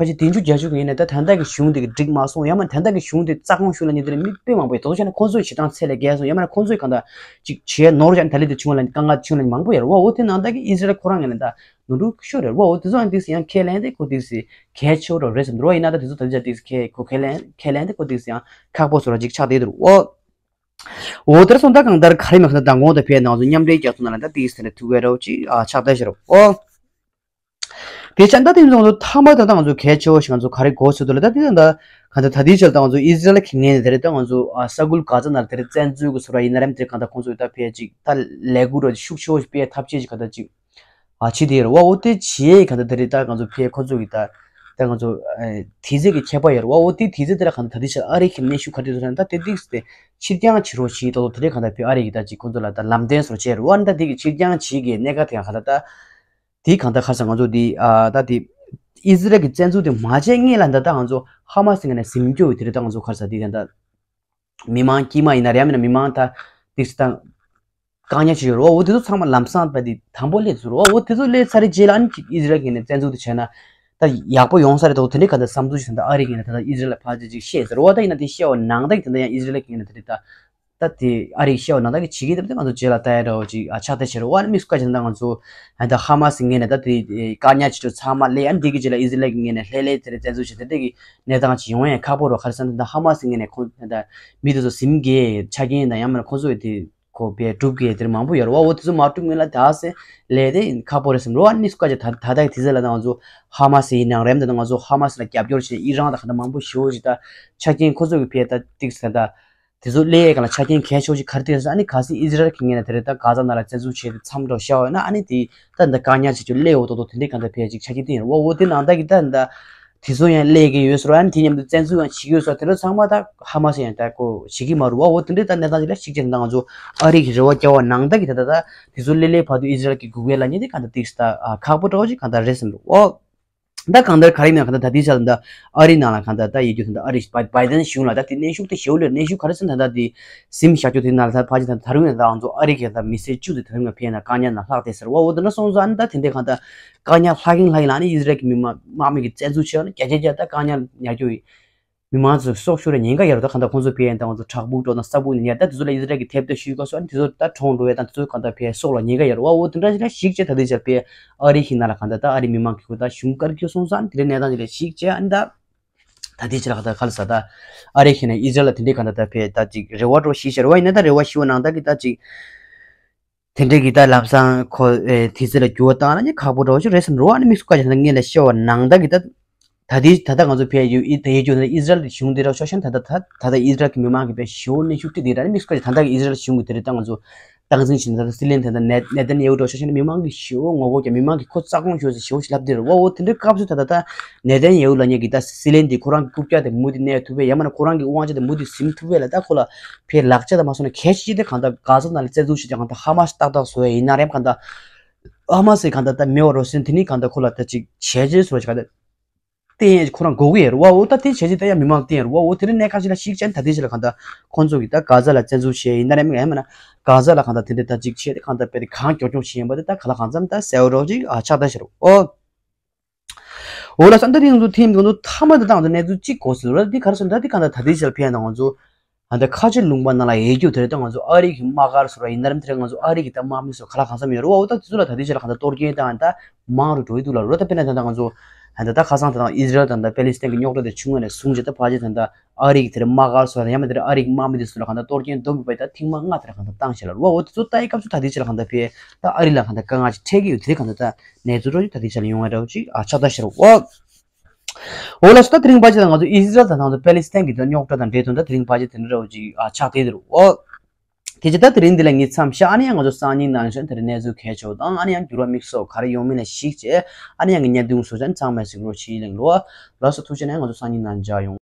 ཕལ་ཆེར་བདུན་ཅུ་བརྒྱད་ཅུ་གི་ཡིན་ནའི་ད་ད་ལྟ་གི་གཞུང་དེ་གི་འགྲིག་མ་སོང་། ཡང་མིན་ད་ལྟ་གི་གཞུང་དེ་རྩ་དགོངས་ཞུ་ལབ་མཁན་དེ་ལ་མི་དཔེ་མང་པོ་ཡོད། དེ་ཚོ་བྱས་ན་ཁོང་ཚོས་བྱེད་སྟངས་ཚད་ལས་བརྒལ་སོང་། ཡང་མིན་ན་ཁོང་ཚོས་གང་ལྟར་ཅིག་བྱས་ནོར་བྱས་ནས་ད་ལན་དེ་བྱུང་བ་ལ་དཀའ་ངལ་བྱུང་ལ་མང་པོ་ཡོད་རེད་བ། འོ་དེ་ནང་ལྟར་གི་ཨི་ཟི་རལ་ཁོ་རང་ངོས་ནས་ད་ནོར་འཁྲུལ་ཤོར་རེད་བ། འོ་དེ་ཚོ་ཡང་ཏིག་ཙམ་ཡང་ཁས་ལེན་དེ་ཁོ་ཏིག་ཙམ་གལ་ཆེ་བོ་རེད་བསམ་འདུག་ར། ཡིན་ན་ད་དེ་ཚོ་ད་ལྟ་ཏིག་ཙམ་ཁས་ཁོ་ཁས་ལེན་ཁས་ལེན་དེ་ཁོ་ཏིག་ཙམ་ཡང་ཁག་པོ་བཟོ་འདྲ་ཅིག་ཆགས་བསྡད་འདུག་འོ། འོ་དེར་སོང་ད་གང་ལྟར་ག་རེ་མེད་ཁ་ད་མདང་དགོང་དང་ཕའི་ནང་ཚོ་མཉམ་འབྲེལ་རྒྱལ་ཚོགས་ནང་ལ་ད་ཏིག་ཙམ་དེ་འདྲ་ཐུག་གི་རེད་བ་ཅིག་ཨ་ཆགས་བསྡད་ཤག་ར། འོ། དེ་ཆ་ད་དེ་ཚོ་ཚོ་མཐའ་མ་ད་ད་ང་ཚོ་གལ་ཆེ་བོ་ཞིག་ང་ཚོ་ག་རེ་གོ་ཚོད་འདུག་ལ། ད་དེ་ད་ད་གང་ལྟར་ད་དེའི་ཆར་ད་ང་ཚོ་ཨི་ཟི་རལ་གྱི་ངོས་ནས་དེ་རེད། ད་ང་ཚོ་ཨ་ས་ཁུལ་གྷ་ཛ་ནང་དེ་རེད་བཙན་འཛུལ་གྱི་བཟོ་འདྲ་ཡིན་ན་རེད་དེ་གང་ལྟར་ཁོང་ཚོ་ད་ཕའི་ཅིག་ད་ལས་འགུལ་འདྲ་ཤུགས་ཆེ་བོ་ཞིག་སྤེལ་ཐབས་ཤེས་ཅིག་གང་ལྟར་ཅིག་ཨ་ཕྱི་དེ་ཡོད་རེད་བ། འོ་དེ་བྱེད་གང་ལྟར་དེ་རེད། ད་ང་ཚོ་ཕའི་ཁོ་ཚོ་གི་ད་ད་ང་ཚོ་ཨ་དུས་ཚོད་ཀྱི་ཁྱད་པར་ཡོད་རེད་བ། འོ་དེ་དུས་ཚོད་དེ་ལ་གང་ལྟར་ད་དེ་ཆ་ཨ་རི་གི་གནོན་ཤུགས་ག་དུས་ཚོད་ད་དེ་ཏིག་ཙམ་དེ་ཕྱིར་འགྱངས་བྱེད་རོགས་བྱེད་དོ་དེ་རེད། གང་ལྟར་ཕའི་ཨ་རི་གི་ད་ཅིག་ཁོ་ཚོ་ལ་ད་ལམ་སྟོན་བཟོ་བྱས་རེད་བ། ཨ་ནི་ད་དེ་གི་ཕྱིར་འགྱངས་བྱེད་གི་གནད་འགག་དེ་གང་ལྟར་ད་དེ་གང་ལྟར་ཁ་སང་ང་ཚོ་དེ་ཨ་ད་དེ་ཨི་ཟི་རལ་གི་བཙན་འཛུལ་དེ་མ་བྱས་སྔོན་ལ་ད་ད་ང་ཚོ་ཧ་མ་སི་ངོས་ནས་ཟིན་སྐྱོ་ཡོད་དེ་རེད། ད་ང་ཚོ་ཁ་སང་དེ་གང་ལྟར་མི་མང་དཀྱུས་མ་ཡིན་ན་རེད་ཡང་མིན་ན་མི་མང་ད་ཏིག་ཙམ་ད། བཀག་ཉར་བྱས་ཡོད་རེད་བ། འོ་དེ་ཚོ་ཚང་མ་ལམ་སང་བས་དེ་དམ་པོ་སླེབས་ཚར་རེད་བ། འོ་དེ་ཚོ་སླེབས་ཚར་རེད་རྗེས་ལ་ཨ་ནི་ཅིག་ཨི་ཟི་རལ་གྱི་ངོས་ནས་བཙན་འཛུལ་དེ་བྱས་ན་ད་ཡག་པོ་ཡོང་ས་རེད་དོ། དེ་འདྲའི་ག་ད་བསམ་ཚུལ་ཞིག་ད་ལྟ་ཨ་རི་གི་ངོས་ནས་ད་ལྟ་ཨི་ཟི་རལ་ལ་ཕར་ཅིག་ཅིག་བཤད་ཟེར་བ། ད་ཡིན་ན་དེ་བཤད་པ་ནང་ལྟར་གྱི་ད་ལྟ་ཡང་ཨི་ཟི་རལ་གྱི་ངོས་ནས་དེ་འདྲའི་ད་ད་དེ་ཨ་རི་གི་བཤད་པ་ནང་ལྟར་གྱི་བྱེད་ཀྱི་ད་ལྟ་ང་ཚོ་རྗེས་ལ་ལྟ་ཡ་འདྲ་བོ་ཅིག་ཨ་ཆགས་བསྡད་བྱས་རེད་བ། ཨ་ནི་དམིགས་སུ་བཀར་བྱས་ན་ད་ང་ཚོ་ད་ཧ་མ་སི་ངོས་ནས་ད་དེ་བཀག་ཉར་བྱེད་རྒྱུ་ཚང་མ་སླེབས། ཨ་ནི་དེ་གི་རྗེས་ལ་ཨི་ཟི་རལ་གྱི་ངོས་ནས་ལྷོད་ལྷོད་དེ་འདྲའི་བཙན་འཛུལ་བྱས་དེ་འདྲའི་གི་གནས་སྟངས་ཅིག་ཡོང་ཡ་ཁག་པོ་རེད། ག་རེ་ཟེར་ན་ད་ཧ་མ་སི་ངོས་ནས་ཁོང་ད་མི་དེ་ཚོ་ཟིན་གྱི་ཆ་རྐྱེན་དང་ཡང་མིན་ན་ཁོང་ཚོ་ཡི་དེ་ཁོ་པས་སྒྲུབ་དགོས་དེ་མང་པོ་ཡོད་རེད་བ། འོ་དེ་ཚོ་མ་སྒྲུབ་སྔོན་ལ་ད་སེ་ལས་དེ་ཁག་པོ་རེད་བསམ་རེད་བ། ཨ་ནི་སྐད་ཆ་ད་ད་ལྟ་གི་དུས་ཚོད་ལ་ད་ང་ཚོ་ཧ་མ་སི་ཡིན་ནའང་རེད། ད་ང་ཚོ་ཧ་མ་སི་ལ་རྒྱབ་སྐྱོར་བྱས་ཨི་རན་དང་ག་ད་མང་པོ་ཞེ་པོ་ཅིག་ད་ཆ་རྐྱེན་ཁོ་ཚོ་གི་ཕའི་ད་ཏིག་ཙམ་ད་དེ་ཚོ་སླེབས་ཡས་ག་ལ་ཆ་རྐྱེན་གལ་ཆེ་བོ་ཅིག་ག་རེ་ཏིག་ཙམ། ཨ་ནི་གལ་སྲིད་ཨི་ཟི་རལ་གྱི་ངོས་ནས་དེ་རེད་ད་གྷ་ཛ་ནང་ལ་བཙན་འཛུལ་བྱས་ཏེ་མཚམས་འདྲ་བཞག་ཡོད་ན་ཨ་ནི་དེ་ད་ད་བཀག་ཉར་བྱེད་རྒྱུ་སླེབས་འོ་དོ་དོ་དེ་འདྲའི་ག་ད་ཕའི་ཅིག་ཆ་རྐྱེན་ཏིག་ཡིན་རེད་བ། འོ་དེ་ནང་ད་གི་ད་ད། དེ་ཚོ་ཡང་སླེབས་ཀྱི་ཡོད་ཟེར་བ། ཨ་ནི་དེ་མཉམ་དུ་བཙན་འཛུལ་ཡང་བྱེད་ཀྱི་ཡོད་ཟེར་བ། དེ་འདྲ་ཚང་མ་ད་ཧ་མ་སི་ཡང་ད་ཁོ་བྱེད་ཀྱི་མ་རེད་བ། འོ་དེ་འདྲའི་ད་གནས་སྟངས་ཅིག་ལ་གཞིགས་བྱས་ན་ད་ང་ཚོ་ཨ་རི་གི་རེ་བ་རྒྱག་པ་ནང་ལྟར་གྱི་ད་ད་ད་དེ་ཚོ་སླེབས་སླེབས་བར་དུ་ཨི་ཟི་རལ་གྱི་སྒུག་པའི་ལ་ཉེ་དེ་གང་ལྟར་ཏིག་ཙམ་ད་ཁག་པོ་འདྲ་བོ་ཅིག་གང་ལྟར་རེད་བསམ་འདུག་འོ། ད་གང་ལྟར་ག་རེ་ཡིན་ན་གང་ལྟར་ད་དེའི་ཆ་ལ་ད་ཨ་རི་ནང་ལ་གང་ལྟར་ད་ཡོད་རྒྱུ་ད་ད་ཨ་རི་བའི་ཌེན་གཞུང་ལ་ད་དེ་གནོན་ཤུགས་དེ་ཞེ་པོ་ལས་གནོན་ཤུགས་ག་རེ་ཟེར་ན་ད་ད་དེ་ཟིན་བཞག་རྒྱུ་དེ་ནང་ལ་ད་ཕལ་ཆེར་ད་ད་རུང་ཡང་ད་ང་ཚོ་ཨ་རི་གི་ད་མི་སེར་བཅུ་དེ་ད་རུང་ཡང་ཕེ་ན་བཀག་ཉར་ནང་ལྷག་བསྡད་ཟེར་བ། འོ་དེ་འདྲ་སོང་ཙང་ཨ་ནི་ད་དེ་འདྲའི་གང་ལྟར། བཀག་ཉར་ལྷག་གིན་ལྷག་གིན་ལ་ནི་ཨི་ཟི་རལ་གྱི་མི་དམག་དམག་མི་གི་བཙན་འཛུལ་བྱས་ནས་བརྒྱ་ཆ་བརྒྱ་ད་བཀག་ཉར་ཉར་རྒྱུ་ཡིན། མི་མང་ཚོ་སྲོག་ཤོར་བའི་ཉེན་ཁ་ཡོད་རེད། ད་གང་ལྟར་ཁོང་ཚོ་ཕེ་ཡན་དང་ཁོང་ཚོ་བྲག་ཕུག་འགྲོ་དང་ས་ཕུག་ནས་ཉར་ད་དེ་ཚོ་ལ་ཨི་ཟི་རལ་གྱི་ཐེབས་རྩ་ཞུས་སྐབས་སུ་ཨ་ནི་དེ་ཚོ་ད་གྲོངས་འགྲོ་བས་དང་དེ་ཚོ་གང་ལྟར་ཕེ་སྲོག་ལ་ཉེན་ཁ་ཡོད་རེད་བ། འོ་དེ་འདྲ་ཞིག་ལ་གཞིགས་བྱས་ད་དེ་ཆ་ལ་ཕེ་ཨ་རི་ཞིག་ནང་ལ་གང་ལྟར་ད་ཨ་རི་མི་མང་གི་ཁུ་ད་གཞུང་བཀའ་བཀྱོན་སོང་ཙང་དེ་འདྲའི་གནས་སྟངས་ཅིག་ལ་གཞིགས་བྱས་ཨ་ནི་ད། ད་དེ་ཕྱིར་ལ་ད་ག་ལ་ས་ད་ཨ་རི་ཁྱེད་ནས་ཨི་ཟི་རལ་ལ་དེ་འདྲའི་གང་ལྟར་ད་ཕེ་ད་ཅིག་རེ་བ་འགྲོ་ཞིག་བྱ་རེ་བ་ཡིན་ན་ད་རེ་བ་ཞུ་བ་ནང་ད་གི་ད་ཅིག་དེ་འདྲའི་གི་ད་ལམ་སང་ཁོ་ཨེ་དེ་ཚེ་ལ་འགྱུར་བ་བཏང་ན་ནི་ཁག་པོ་འགྲོ་ཞིག་རེད་བསམ་རེ་བ་ནི་དམིགས་སུ་བཀར་བྱས་ན་ངས་ལ་བཤད་བ་ནང་ད་གི་ད་ད་དེ་ད་ལྟ་ང་ཚོ་ཕེ་ཡུ་ཨི་ད་ཡུ་རྒྱུ་ན་ཨི་ཟི་རལ་གཞུང་དེ་ར་ཤོག་ཤན་ད་ད་ད་ད་ད་ཨི་ཟི་རལ་གི་མི་མང་གི་ཕེ་ཞེ་པོ་གནོན་ཤུགས་སྤྲད་དེ་ར་ནི་དམིགས་སུ་བཀར་བྱས་ད་ད་གི་ཨི་ཟི་རལ་གཞུང་གི་དེ་རེད་ད་ང་ཚོ། སྟངས་འཛིན་བྱེད་ན་ད་ལྟ་སྲིད་བློན་དེ་ད་ནེ་ནེ་ཐན་ཡ་ཧུ་འགྲོ་ཆ་ཤེས་ན་མི་མང་གི་ཞེ་པོ་ངོ་རྒོལ་རྒྱག་མི་མང་གི་ཁོ་རྩ་དགོངས་ཞུ་ཟེར་ཞེ་པོ་ཞིག་ལབ་དེ་རེད་བ། འོ་དེ་འདྲའི་སྐབས་སུ་ད་ལྟ་ད་ནེ་ཐན་ཡ་ཧུ་ལབ་མཁན་གྱི་ད་སྲིད་བློན་དེ་ཁོ་རང་གི་རྐུབ་བཀྱག་དེ་མུ་དེ་གནས་ཐུབ་པས་ཡང་མིན་ན་ཁོ་རང་གི་དབང་ཆ་དེ་མུ་དེ་ཟིན་ཐུབ་པས་ལ་ད་ཁོ་ལ་ཕའི་ལག་ཆ་དང་མ་སོང་ན་གལ་ཆེ་ཆེ་དེ་གང་ལྟར་གྷ་ཛ་ནང་ལ་བཙན་འཛུལ་བྱེད་ཀྱང་གང་ལྟར་ཧ་མ་སི་ཏག་ཏག་བཟོ་ཡ་ཡིན་ན་རེད་གང་ལྟར་ཧ་མ་སི་གང་ལྟར་ད་མེད་པ་རོ་སྲིད་དེ་ནི་གང་ལྟར་ཁོ་ལ་ད་ཅིག་བྱས་རྗེས་བཟོ་ཅིག་གང་ལྟར། བསྟན་ཡས་ཁོ་རང་དགོས་ཀྱི་ཡོད་རེད་བ། འོ་ད་དེ་བྱས་རྗེས་ད་ཡང་མི་མང་བསྟན་ཡོད་རེད་བ། འོ་དེ་རིང་གནད་འགག་ཅིག་ལ་གཞིགས་བྱས་ན་ད་དེ་ཅིག་ལ་གང་ལྟར་ཁོང་ཚོ་གིས་ད་གྷ་ཛ་ལ་བཙན་འཛུལ་བྱས་ཡིན་ན་རེད་མིན་ཡང་མིན་ན་གྷ་ཛ་ལ་གང་ལྟར་དེ་འདྲ་ད་ཅིག་བྱས་ཏེ་གང་ལྟར་དཔེ་དེ་གང་མགྱོགས་མགྱོགས་བྱས་ཡིན་པ་དེ་ད་ག་ལ་གང་འཚམ་ད་གསལ་བོ་རོགས་ཅིག་ཨ་ཆགས་ད་ཤི་རོགས་འོ། འོ་ལ་ས་འདི་རིང་ཚོ་ཐེམ་ཀྱི་ཚོ་མཐའ་མ་དེ་དང་ཚོ་གནས་ཚུལ་གཅིག་གོ་ཟེར་ར་འདི་ག་རེ་ཟེར་ན་ད་འདི་གང་ལྟར་ད་དེ་ཅིག་ལ་ཕན་ཡང་ད་ང་ཚོ། ད་ལྟ་ཁ་ཆེ་ལུང་པ་ནང་ལ་ཡོད་རྒྱུ་དེ་རེད། ད་ང་ཚོ་ཨ་རི་གི་དམག་སྒར་སོགས་ལ་ཡིན་ན་རམ་དེ་རེད། ང་ཚོ་ཨ་རི་གི་ད་དམག་མི་སོགས་ག་ལ་གང་འཚམ་ཡོད་རེད་བ། འོ་ད་དེ་ཚོ་ལ་ད་ལྟའི་ཆ་ལ་གང་ལྟར་གཏོར་སྐྱོན་དང་ད་མང་རུ་འགྲོ་ཡི་འདུག་ལ་རོ། ད་དཔེར་ན་ད་ལྟ་ང་ཚོ་ད་ལྟ་ཁ་སང་ད་ལྟ་ཨི་ཟི་རལ་དང་ད་པེ་ལི་སི་ཐན་གི་རྙོག་དྲ་དེ་བྱུང་བ་ནས་བཟུང་བྱས་ད་ཕལ་ཆེར་ད་ལྟ་ཨ་རི་གི་དེ་རེད་དམག་སྒར་སོགས་ལ་ཡང་མིན་དེ་རེད་ཨ་རི་གི་དམག་མི་དེ་ཚོ་ལ་གང་ལྟར་གཏོར་སྐྱོན་སྡོམ་པའི་ད་ཐེངས་མ་ལྔ་དེ་རེད་གང་ལྟར་བཏང་བཞག་ལ་རོ། འོ་དེ་ཚོ་ལྟ་ཡི་སྐབས་སུ་ད་ལྟའི་ཆ་ལ་གང་ལྟར་ཕེ་ད་ཨ་རི་ལ་གང་ལྟར་དཀའ་ངལ་ཅིག་འཕྲད་ཀྱི་ཡོད་དེ་རེད་གང་ལྟར་ད་གནས་ཚུལ་རོ་ཅིག་ད་ལྟའི་ཆ་ལ་ཡོང་བ་འདྲ་བོ་ཅིག་ཨ་ཆགས་ད་ཤི་རོ་འོ། འོ་ལགས་སོ། ད་དེ་རིང་ཕལ་ཆེར་ད་ང་ཚོ་ཨི་ཟི་རལ་དང་ང་ཚོ་པེ་ལི་སི་ཐན་གྱི་ད་རྙོག་དྲ་དང་འབྲེལ་དོན་ད་དེ་རིང་ཕལ་ཆེར་དེ་འདྲ་འདྲ་བོ་ཅིག་ཨ་ཆགས་བསྡད་དེ་རུ་འོ། སྐད་ཆ་ད་དེ་རིང་འདི་ལ་ངས་མཚམས་བཞག་ཨ་ནི་ཡང་ང་ཚོ་སང་ཉིན་ནང་བཞིན་དེ་རིང་གནས་ཚུལ་གལ་ཆེ་བ་དང་ཨ་ནི་ཡང་འགྱུར་བ་དམིགས་བསལ་ག་རེ་ཡོང་མིན་ལ་གཞིགས་བྱས་ཨ་ནི་ཡང་གི་བརྙན་ཐུང་བཟོ་བྱས་ནས་ཚང་མས་གཟིགས་རོགས་བྱེད་ཡིན་ལེང་ལོ། ལགས་སོ་ཐུགས་རྗེ་ཆེ་ནས་ང་ཚོ་སང་ཉིན་ནང་མཇལ་ཡོང་།